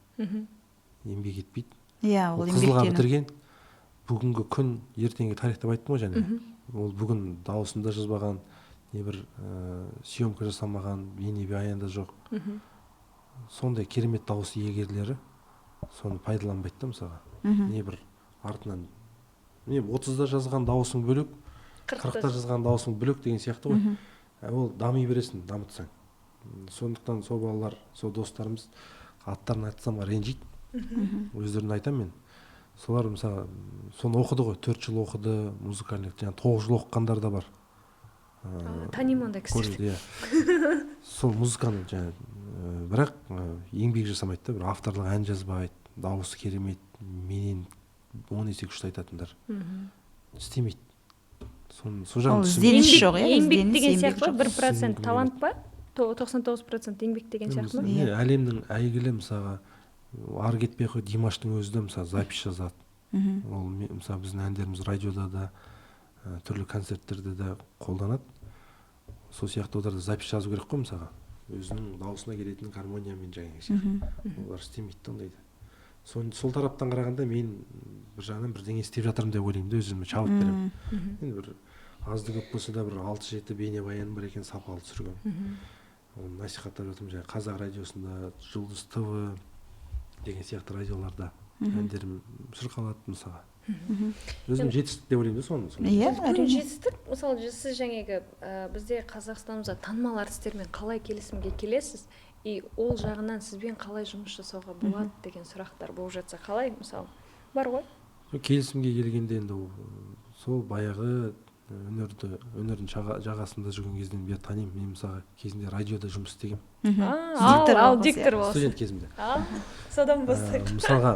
Еңбек етпейді. Иә, ол Ол қызылға еңбектену. бітірген, бүгінгі күн ертеңгі тарих деп айттым ғой және. Ол бүгін дауысын да жазбаған, не бір съемка жасамаған, бейнебаян да жоқ. Сондай керемет дауыс иегерлері соны пайдаланбайды да, мысалға. Не бір артынан не 30-да жазған дауысың бөлек, 40-та жазған дауысың бөлек деген сияқты ғой. Ол дами бересің, дамытсаң. Сондықтан сол балалар, сол достарымыз, аттарын айтсам, ренжиді. Өздеріне айтамын мен. Солар мысалы соны оқыды ғой, 4 жыл оқыды музыкальный, жаңағы 9 жыл оқығандар да бар. Танимын ондай кісілерді. Иә. Сол музыканы жаңағы, бірақ еңбек жасамайды да, бір авторлық ән жазбайды, дауысы керемет, менен 10 есе күшті айтатындар. Істемейді. Сол жағын Ол түсінбеймін. ізденіс жоқ, иә, Еңбек ізденіс, деген еңбек сияқты жоқ. 1% Түсінгім талант па? 99% еңбек деген сияқты ма? Не, әлемнің әйгілі мысалға ары кетпей қой, Димаштың өзі де мысалы запись жазады. Ол мысалы біздің әндеріміз радиода да, түрлі концерттерде де қолданады. Сол сияқты олар да запись жазу керек қой мысалға. Өзінің дауысына келетін гармониямен жаңағы сияқты. Олар істемейді да ондайды. Сол тараптан қарағанда мен бір жағынан бірдеңе істеп жатырмын деп ойлаймын да, өзіме шабыт беремін. Енді бір азды көп болса да бір 6-7 бейнебаяным бар екен сапалы түсірген. Оны насихаттап жатырмын жаңағы Қазақ радиосында, Жұлдыз ТВ деген сияқты радиоларда әндерім шырқалады мысалға. Өзім жетістік деп ойлаймын да соны. Иә, Үлкен әрине. жетістік. Мысалы, сіз жаңағы, бізде Қазақстанымызда танымал әртістермен қалай келісімге келесіз, и ол жағынан сізбен қалай жұмыс жасауға болады деген сұрақтар болып жатса қалай, мысалы, бар ғой? Сол келісімге келгенде енді ол, сол баяғы өнердің жағасында жүрген кезден бері танимын. Мен мысалға кезінде радиода жұмыс істегенмін. Диктор Ал болғансыз, диктор иә. боласыз. Студент кезімде. Содан бастайық. Мысалға,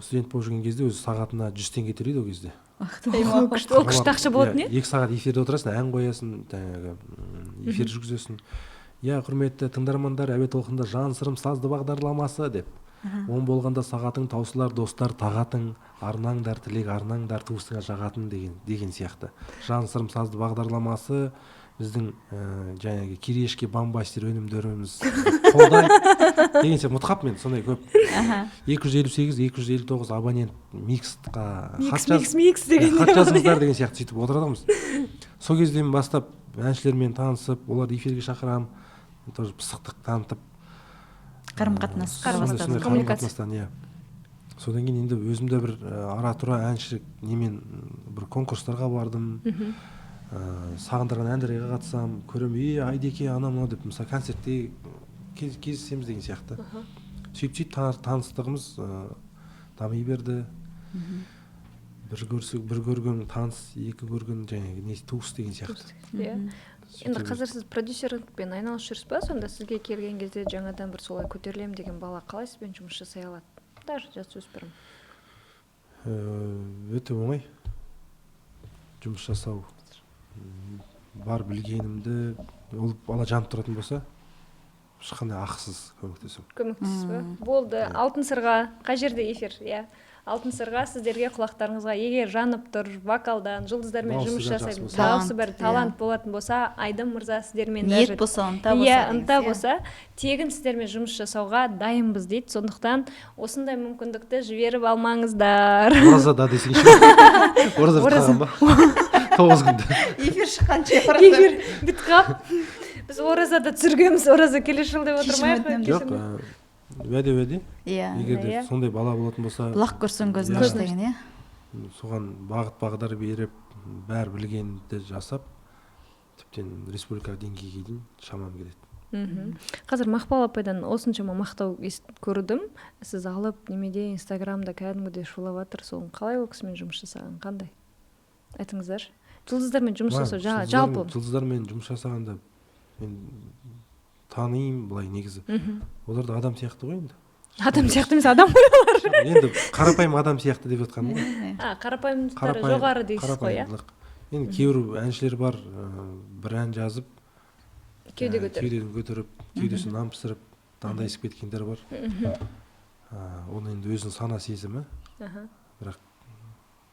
студент болып жүрген кезде өзі сағатына 100 теңге төлейді ол кезде. Ол күшті, ол күшті ақша болатын, Иә, иә? 2 сағат эфирде отырасың, ән қоясың, жаңағы, эфир жүргізесің. Иә, құрметті тыңдармандар, әуе толқынында Жан сырым сазды бағдарламасы деп. Он болғанда сағатың таусылар, достар тағатың, арнаңдар тілек арнаңдар туысыңа жағатын деген сияқты. Жан сырым сазды бағдарламасы біздің, жаңағы кириешки бомбастер өнімдеріміз қолдайды деген сияқты. Ұмытып қалыппын мен сондай көп. 258, 259 абонент миксқа Микс, хат жаз- микс, микс деген хат не бар? жазыңыздар деген сияқты сөйтіп отырады ғой. Сол кезден бастап әншілермен танысып, оларды эфирге шақырамын, тоже пысықтық танытып, Қарым-қатынас сондай бастадыңыз. Коммуникация. қарым-қатынастан, иә. Содан кейін енді өзім де бір, ара-тұра әнші немен, бір конкурстарға бардым. Сағындырған әндерге қатысамын, көремін, ей, Айдеке, анау мынау деп, мысалы, концертте кездесеміз деген сияқты. Сөйтіп-сөйтіп таныстығымыз, дами берді. Бір көрсек, бір көрген таныс, екі көрген жаңағы не туыс деген сияқты. Иә. Сөйтіп Енді қазір сіз продюсерлікпен айналысып жүрсіз ба? Сонда сізге келген кезде жаңадан бір солай көтерілемін деген бала қалай сізбен жұмыс жасай алады? Даже жасөспірім. Өте оңай жұмыс жасау. Бар білгенімді, ол бала жанып тұратын болса, ешқандай ақысыз көмектесемін. Көмектесіз бе? Болды. Алтын сырға қай жерде эфир? Иә. Алтын сырға сіздерге құлақтарыңызға егер жанып тұр вокалдан, жұлдыздармен Дауысы жұмыс да жақсы жасайтын, болса. дауысы бар, Талант, талант болатын болса, Айдын мырза сіздермен Ниет даже болса, ынта болса Иә, деген ынта сияқты. болса, тегін сіздермен жұмыс жасауға дайынбыз дейді. Сондықтан осындай мүмкіндікті жіберіп алмаңыздар. Оразада десеңші. Ораза бітіп Ораза. қалған ба? 9 күнде. Эфир шыққанша ораза. Эфир бітіп қалып, біз оразада түсіргенбіз, ораза келесі жыл деп Кешірім отырмайық. өтінемін. Жоқ, уәде уәде. Иә. Егер де Иә. сондай бала болатын болса, Бұлақ көрсең көзін Иә. аш деген, иә. Соған бағыт бағдар беріп, бәрі білгенді жасап, тіптен республика деңгейге дейін шамам келеді. Қазір Мақпал апайдан осыншама мақтау көрдім. Сіз алып немеде Инстаграмда кәдімгідей шулап жатыр. Соны қалай ол кісімен жұмыс жасаған қандай? Айтыңыздаршы. Жұлдыздармен жұмыс жасау жалпы. Жұлдыздармен жұмыс жасағанда мен танимын былай негізі. Олар да адам сияқты ғой енді. Адам сияқты емес, адам ғой олар. Енді қарапайым адам сияқты деп жатқаным ғой. А, қарапайымдықтары жоғары дейсіз ғой, иә? Қарапайымдылық. Енді кейбір әншілер бар, бір ән жазып, Кеуде көтеріп. Кеудені көтеріп, кеудесін нан пісіріп, дандайысып кеткендер бар. Оның енді өзінің сана сезімі. Бірақ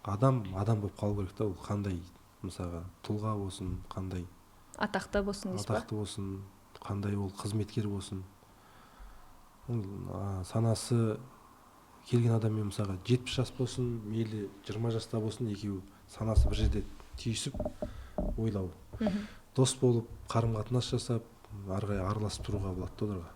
адам болып қалу керек та, ол қандай, мысалға, тұлға болсын, қандай Атақты болсын дейсіз ба? Атақты болсын, қандай ол қызметкер болсын. Ол, санасы келген адаммен мысалға 70 жас болсын, мейлі 20 жаста болсын, екеуі санасы бір жерде түйісіп ойлау. Дос болып, қарым-қатынас жасап, ары қарай араласып тұруға болады да оларға.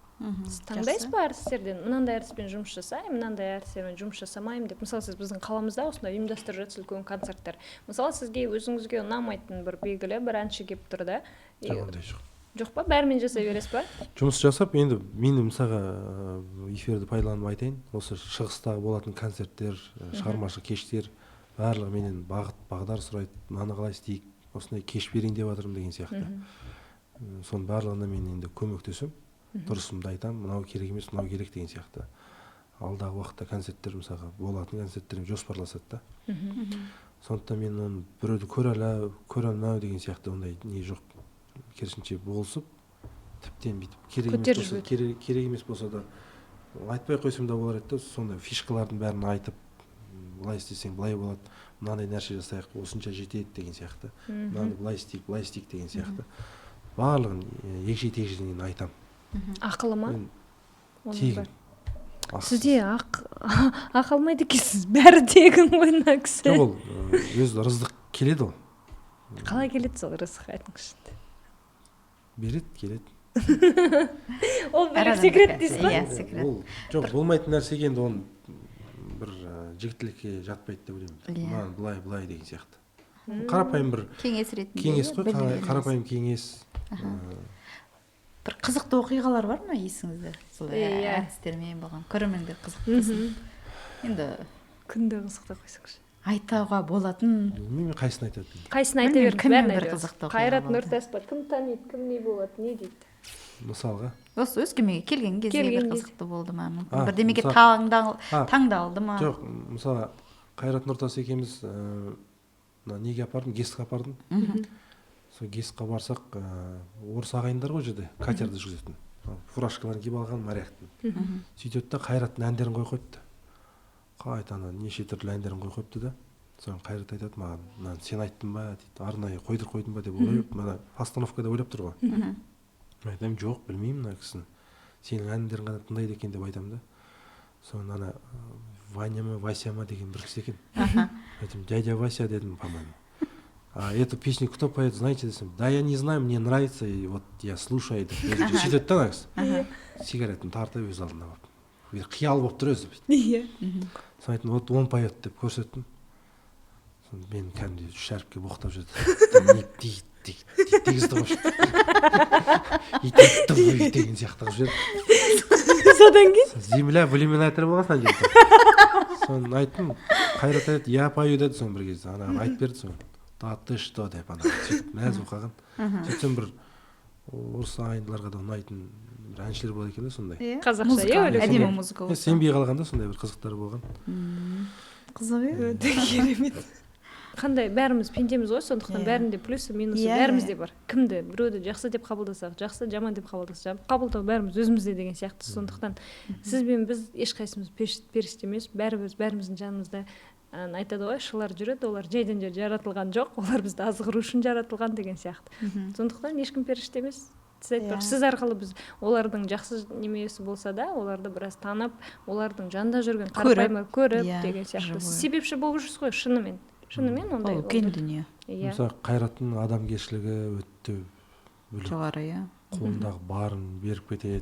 Сіз таңдайсыз ба әртістерден? Мынандай әртіспен жұмыс жасаймын, мынандай әртістермен жұмыс жасамаймын деп. Мысалы, сіз біздің қаламызда осындай ұйымдастырып жатсыз үлкен концерттер. Мысалы, сізге өзіңізге ұнамайтын бір белгілі бір әнші келіп тұр да. Жоқ, ондай жоқ. Жоқ па, бәрімен жасай бересіз ба? Жұмыс жасап, енді мен, мысалға, эфирді пайдаланып айтайын, осы шығыстағы болатын концерттер, шығармашылық кештер, барлығы менен бағыт бағдар сұрайды: мынаны қалай істейік, осындай кеш берейін деп жатырмын деген сияқты. Соның барлығына мен енді көмектесемін, дұрысымды айтамын, мынау керек емес, мынау керек деген сияқты. Алдағы уақытта концерттер, мысалға, болатын концерттер жоспарласады да. Сондықтан мен оны біреуді көре алмау деген сияқты ондай не жоқ. Керісінше, болысып, тіптен бүйтіп керек емес Көтеріп болса, жібереді. керек емес болса да, айтпай ақ қойсам да болар еді да, сондай фишкалардың бәрін айтып, былай істесең, былай болады, мынандай нәрсе жасайық, осынша жетеді деген сияқты, мынаны былай істейік, былай істейік деген сияқты, барлығын егжей тегжейден айтамын. Ақылы ма? Мен Оның тегін. бәрі. Ақысыз. Сізде ақы алмайды екенсіз, бәрі тегін ғой мына кісі. Жоқ, ол өз ырыздық келеді ол. Қалай келеді сол рызық, айтыңызшы? Береді, келеді. Ол Әр бөлек адамдікі. секрет дейсіз ба? Иә, секрет. Ол жоқ, болмайтын нәрсеге енді оны бір жігіттілікке жатпайды деп ойлаймын. Мынаны былай, былай деген сияқты, қарапайым бір кеңес ретінде, кеңес иә, қой, білім беріңіз. Қарапайым кеңес. Бір қызықты оқиғалар бар ма есіңізде сол әртістермен болған, көрермендер қызықтасын енді? Күнде қызықтап қойсаңшы. Айтуға болатын. Білмеймін, қайсысын айтады? Қайсысын айта Білмеймін, беріңіз, кіммен бәрін бір айта беріңіз. қызықты оқиға Қайрат болды? Нұртас па? Кім таниды, кім не болады, не дейді? Мысалға? Осы Өскеменге келген кезде Келген бір кезде. қызықты болды ма мүмкін, бірдемеге таңдалды ма? Жоқ, мысалға, Қайрат Нұртас екеуміз мына неге апардым, ГЭС-ке апардым. Сол ГЭС-қа барсақ, орыс ағайындар ғой ол жерде катерді жүргізетін, фуражкаларын киіп алған моряктың. Сөйтеді да, Қайраттың әндерін қойып қойыпты, қайта ана неше түрлі әндерін қойып қойыпты да. Соны Қайрат айтады маған: «Мынаны сен айттың ба?» – дейді. «Арнайы қойдырып қойдың ба?» – деп ойлап, мына постановкада ойлап тұр ғой. Мен айтамын: «Жоқ, білмеймін мына кісіні, сенің әндерін ғана тыңдайды екен», – деп айтамын да. Соны ана Ваня ма, Вася ма деген бір кісі екен. Айтамын: «Дядя Вася, – дедім, – по-моему, а эту песню кто поет, знаете?» – десем, «Да я не знаю, мне нравится, и вот я слушаю», – деп өзінше сөйтеді да. Ана кісі сигаретін тартып, өз алдына барып, бір қиял болып тұр өзі бүйтіп. Соны айттым: «Вот он поет», – деп көрсеттім. Соны мені кәдімгідей үш әріпке боқтап жіберді. Не дейді дегізді ғой, и деген сияқты қылып жіберді. Содан кейін? Земля в иллюминаторе болған ана жерде. Соны айттым, Қайрат айтады: «Я пою», – деді. Соны бір кезде ана айтып берді. Соны «Да ты что?» деп, ана сөйтіп мәз болып қалған. Сөйтсем, бір орыс ағайындыларға да ұнайтын бір әншілер болады екен да сондай. Қазақша, Музыка, иә, өлең. әдемі музыка болса. Сенбей қалған да, сондай бір қызықтар болған. Қызық, иә. Өте керемет. Қандай, бәріміз пендеміз ғой, сондықтан бәрінде плюсы, минусы бәрімізде бар. Кімді, біреуді жақсы деп қабылдасақ жақсы, жаман деп қабылдасақ жаман, қабылдау бәріміз өзімізде деген сияқты. Сондықтан сіз бен біз ешқайсымыз періште емес, бәріміз, бәріміздің жанымызда айтады ғой, шылар жүреді, олар жайдан жай жаратылған жоқ, олар бізді азғыру үшін жаратылған деген сияқты. Сондықтан ешкім періште емес. Сіз айтпақшы, сіз арқылы біз олардың жақсы немесі болса да, оларды біраз танып, олардың жанында жүрген Көріп, қарапайым көріп деген сияқты. живой. Сіз себепші болып жүрсіз ғой шынымен, шынымен ондай. Ол үлкен дүние. Мысалы, Қайраттың адамгершілігі өте бөлек. Жоғары, иә. Қолындағы барын беріп кетеді.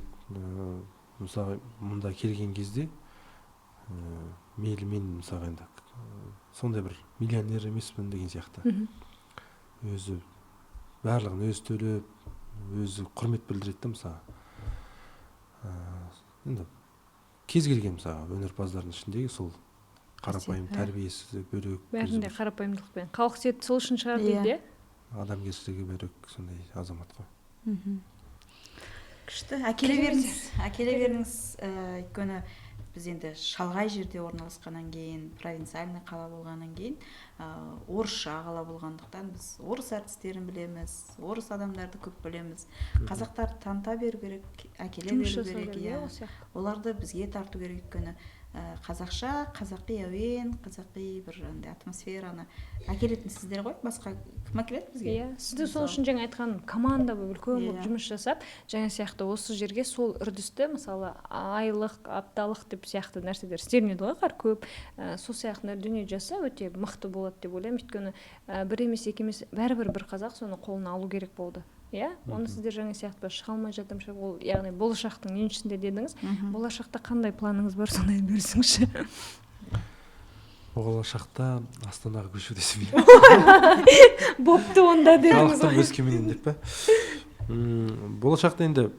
Мысалы, мұнда келген кезде, мейлі мен, мысалға, енді сондай бір миллионер емеспін деген сияқты, өзі барлығын өзі төлеп, өзі құрмет білдіреді да. Мысалға, енді кез келген, мысалға, өнерпаздардың ішіндегі сол қарапайым Қасиет, иә. тәрбиесі бөлек, өзі Бәрінде бір қарапайымдылықпен халық сүйеді, сол үшін шығар дейді, иә. Адамгершілігі бөлек, сондай азамат қой. Күшті, әкеле беріңіз, әкеле беріңіз. Өйткені біз енді шалғай жерде орналасқаннан кейін, провинциальный қала болғаннан кейін, орысша қала болғандықтан, біз орыс әртістерін білеміз, орыс адамдарды көп білеміз. Қазақтарды таныта беру керек, әкеле Жұмыс беру жасау керек, керек, иә. иә, осы сияқты. Оларды бізге тарту керек, өйткені қазақша, қазақи әуен, қазақи бір андай атмосфераны әкелетін сіздер ғой, басқа кім әкеледі бізге? Иә, сізді сол үшін жаңа айтқан команда болып, үлкен болып жұмыс жасап, жаңа сияқты осы жерге сол үрдісті, мысалы, айлық, апталық деп сияқты нәрселер істелінеді ғой қар көп. Сол сияқты дүние жаса, өте мықты болады деп ойлаймын. Өйткені бір емес, екі емес, бәрібір бір қазақ соны қолына алу керек болды, иә. Оны сіздер жаңа сияқты шыға алмай жатырмын, ол яғни болашақтың еншісінде дедіңіз. Болашақта қандай планыңыз бар, соны айтып бөлісіңізші. Болашақта Астанаға көшу десем, иә. Бопты онда дедіңіз Халықтың ғой. Өскеменнен деп па? Болашақта енді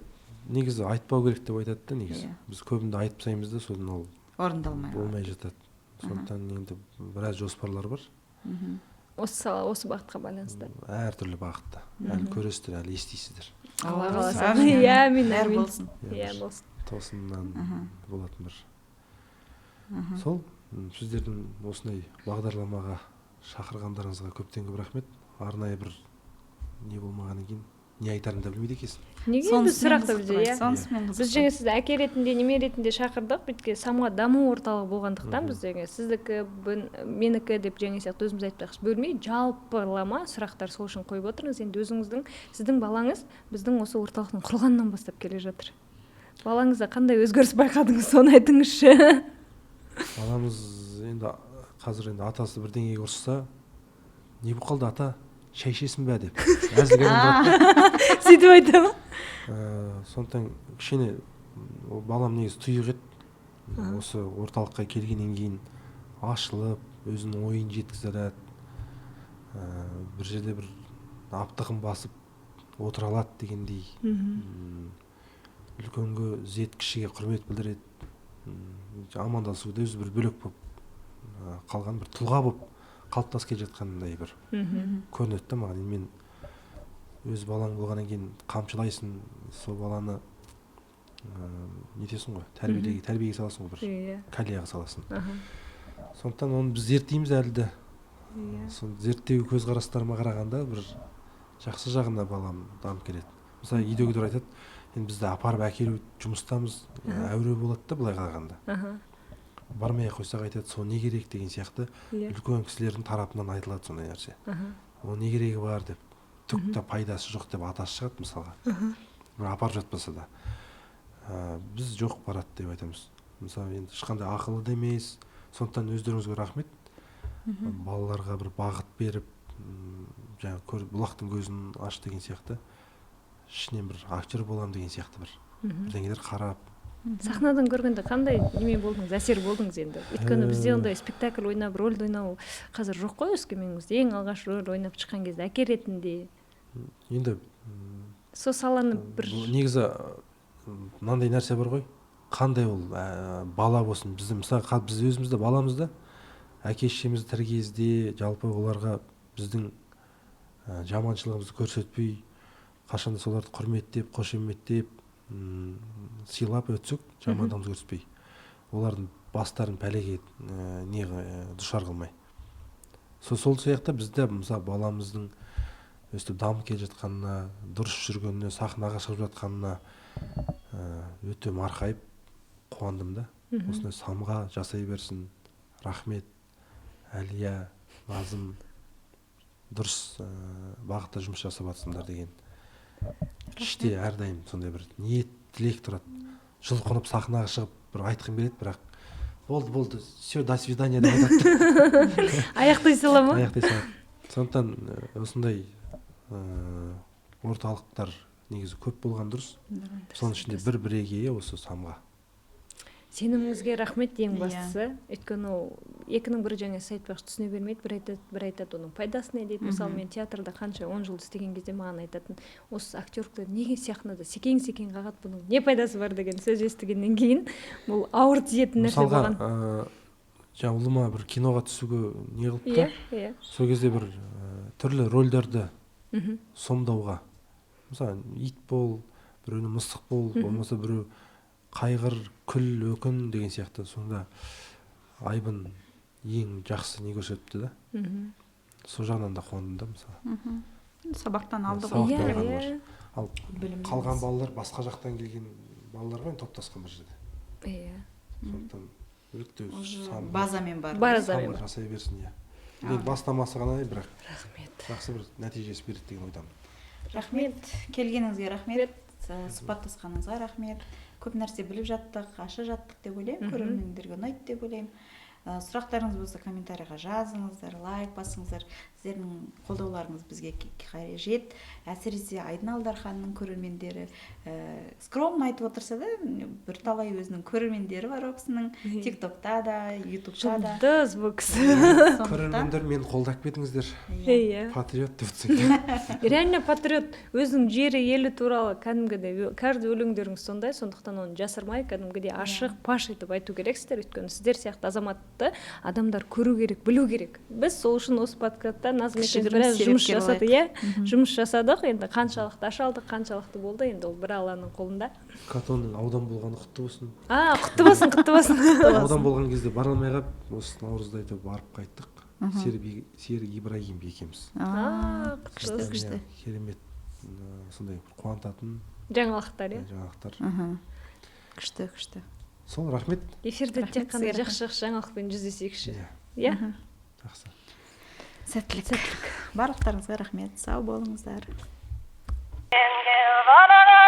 негізі айтпау керек деп айтады да негізі. Біз көбінде айтып тастаймыз да, содан ол орындалмай болмай жатады. Сондықтан енді біраз жоспарлар бар. Осы сала, осы бағытқа байланысты. Әртүрлі бағытта. Әлі көресіздер, әлі естисіздер. Алла қаласа. Иә, әмин, бәрі әмин. Болсын. Иә, болсын. Тосыннан болатын бір. Сол сіздердің осындай бағдарламаға шақырғандарыңызға көптен көп рахмет. Арнайы бір не болмағаннан кейін не айтарыңды да білмейді екенсің. Неге енді сұрақты бізде, иә? Сонысымен Біз жаңа сізді әке ретінде, неме ретінде шақырдық, өйткені Самға даму орталығы болғандықтан, біз жаңа сіздікі, менікі деп жаңа сияқты өзіміз айтпақшы, бөлмей, жалпылама сұрақтар сол үшін қойып отырмыз. Енді өзіңіздің, сіздің балаңыз біздің осы орталықтың құрылғаннан бастап келе жатыр. Балаңызда қандай өзгеріс байқадыңыз, соны айтыңызшы. Баламыз енді қазір енді атасы бірдеңеге ұрысса, не болып қалды, ата, шай ішесің бе деп әзілге айналдырады. Сөйтіп айта ма? Сондықтан кішкене ол балам негізі тұйық еді. Осы орталыққа келгеннен кейін ашылып, өзінің ойын жеткізе алады. Бір жерде бір аптығын басып отыра алады дегендей. Үлкенге ізет, кішіге құрмет білдіреді. Амандасуда өзі бір бөлек болып қалған, бір тұлға болып қалыптасып келе жатқандай бір көрінеді да маған. Енді мен өз балаң болғаннан кейін қамшылайсың, сол баланы нетесің ғой, тәрбиеге саласың ғой, бір колеяға саласың. Сондықтан оны біз зерттейміз әлі де. Сол зерттеу көзқарастарыма қарағанда бір жақсы жағына балам дамып келеді. Мысалы, үйдегілер айтады, енді бізді апарып әкелу жұмыстамыз, әуре болады да былай қарағанда. Бармай ақ қойсақ айтады, сол не керек деген сияқты. Үлкен кісілердің тарапынан айтылады сондай нәрсе. Ол не керегі бар деп, түк те пайдасы жоқ деп атасы шығады мысалға. Бір апарып жатпаса да. Біз жоқ, барады деп айтамыз. Мысалы, енді ешқандай ақылы да емес. Сондықтан өздеріңізге рахмет. Балаларға бір бағыт беріп, жаңа бұлақтың көзін аш деген сияқты. Ішінен бір актер болам деген сияқты бір бірдеңелер қарап. Сахнадан көргенде қандай неме болдыңыз, әсер болдыңыз енді? Өйткені бізде ондай спектакль ойнап, рөлді ойнау қазір жоқ қой өскеменімізде. Ең алғаш рөл ойнап шыққан кезде әке ретінде. Енді сол саланы бір негізі мынандай нәрсе бар ғой. Қандай ол бала болсын, бізді мысалы біз өзіміз де баламыз да, әке шешеміз тірі кезде жалпы оларға біздің жаманшылығымызды көрсетпей, қашанда соларды құрметтеп, қошеметтеп, сыйлап өтсек, жамандығымызды көрсетпей, олардың бастарын пәлеге душар қылмай. Сол сияқты бізде мысалы баламыздың өстіп дамып келе жатқанына, дұрыс жүргеніне, сахнаға шығып жатқанына өте марқайып қуандым да. Осындай Самға жасай берсін. Рахмет, Әлия, Назым, дұрыс бағытта жұмыс жасап жатсыңдар деген. Іште әрдайым сондай бір ниет, тілек тұрады. Жұлқынып сахнаға шығып бір айтқым келеді, бірақ болды, болды, все, до свидания деп айтады. Аяқтай сала ма? Аяқтай салады. Сондықтан осындай орталықтар негізі көп болған дұрыс. Соның ішінде бір бірегейі осы Самға. Сеніміңізге рахмет ең бастысы. Өйткені ол екінің бірі жаңа сіз айтпақшы түсіне бермейді, бір айтады, бір айтады, оның пайдасы не дейді. Мысалы, мен театрда қанша 10 жыл істеген кезде маған айтатын, осы актерлікті неге сахнада секең-секең қағады, бұның не пайдасы бар деген сөз естігеннен кейін бұл ауыр тиетін нәрсе Мысалға, болған. Жаңа ұлыма бір киноға түсуге не қылыпты. Иә, иә. Сол кезде бір түрлі рольдерді сомдауға. Мысалы, ит бол, біреуіне мысық бол, болмаса біреу қайғыр, күл, өкін деген сияқты. Сонда Айбын ең жақсы не көрсетіпті да. Сол жағынан да қуандым да мысалы. Сабақтан алды ғой. Сабақтан алған бар. Ал Білім қалған емес. балалар басқа жақтан келген балалар ғой, енді топтасқан бір жерде. Сондықтан өте Уже сан базамен бар. Базамен сан бар. жасай берсін, иә. Енді бастамасы ғана, бірақ Рахмет. жақсы бір нәтижесі береді деген ойдамын. Рахмет, келгеніңізге рахмет, сұхбаттасқаныңызға рахмет. Көп нәрсе біліп жаттық, аша жаттық деп ойлаймын. Көрермендерге ұнайды деп ойлаймын. Сұрақтарыңыз болса комментарийға жазыңыздар, лайк басыңыздар. Сіздердің қолдауларыңыз бізге қажет. Әсіресе Айдын Алдарханның көрермендері, скромно айтып отырса да, бірталай өзінің көрермендері бар ол кісінің, Тик Токта да, Ютубта да. Жұлдыз бұл кісі. Сондықтан- Көрермендер, мені қолдап кетіңіздер. Иә. Патриот деп отырсың. Реально патриот, өзінің жері, елі туралы кәдімгідей. Каждый өлеңдеріңіз сондай, сондықтан оны жасырмай, кәдімгідей ашық, паш етіп айту керексіздер, өйткені сіздер сияқты азаматты адамдар көру керек, білу керек. Біз сол үшін осы подкастта Назым екеуміз Кішігірім біраз жұмыс себепкер жасадық, болайық. иә, жұмыс жасадық. Енді қаншалықты аша алдық, қаншалықты болды, енді ол бір Алланың қолында. Катонның аудан болғаны құтты болсын. А, құтты болсын, құтты болсын. Аудан болған кезде бара алмай қалып, осы наурызда әйтеуір барып қайттық, Серік Ибрагим екеуміз. А, құтты Күшті, болсын. күшті. Иә, керемет, сондай бір қуантатын жаңалықтар, иә. Жаңалықтар. Күшті, күшті. Сол, рахмет. Эфирде Рахмет тек қана сізге. жақсы жақсы жаңалықпен жүздесейікші. Иә. Иә. Жақсы. Сәттілік, сәттілік барлықтарыңызға, рахмет, сау болыңыздар. Балаға.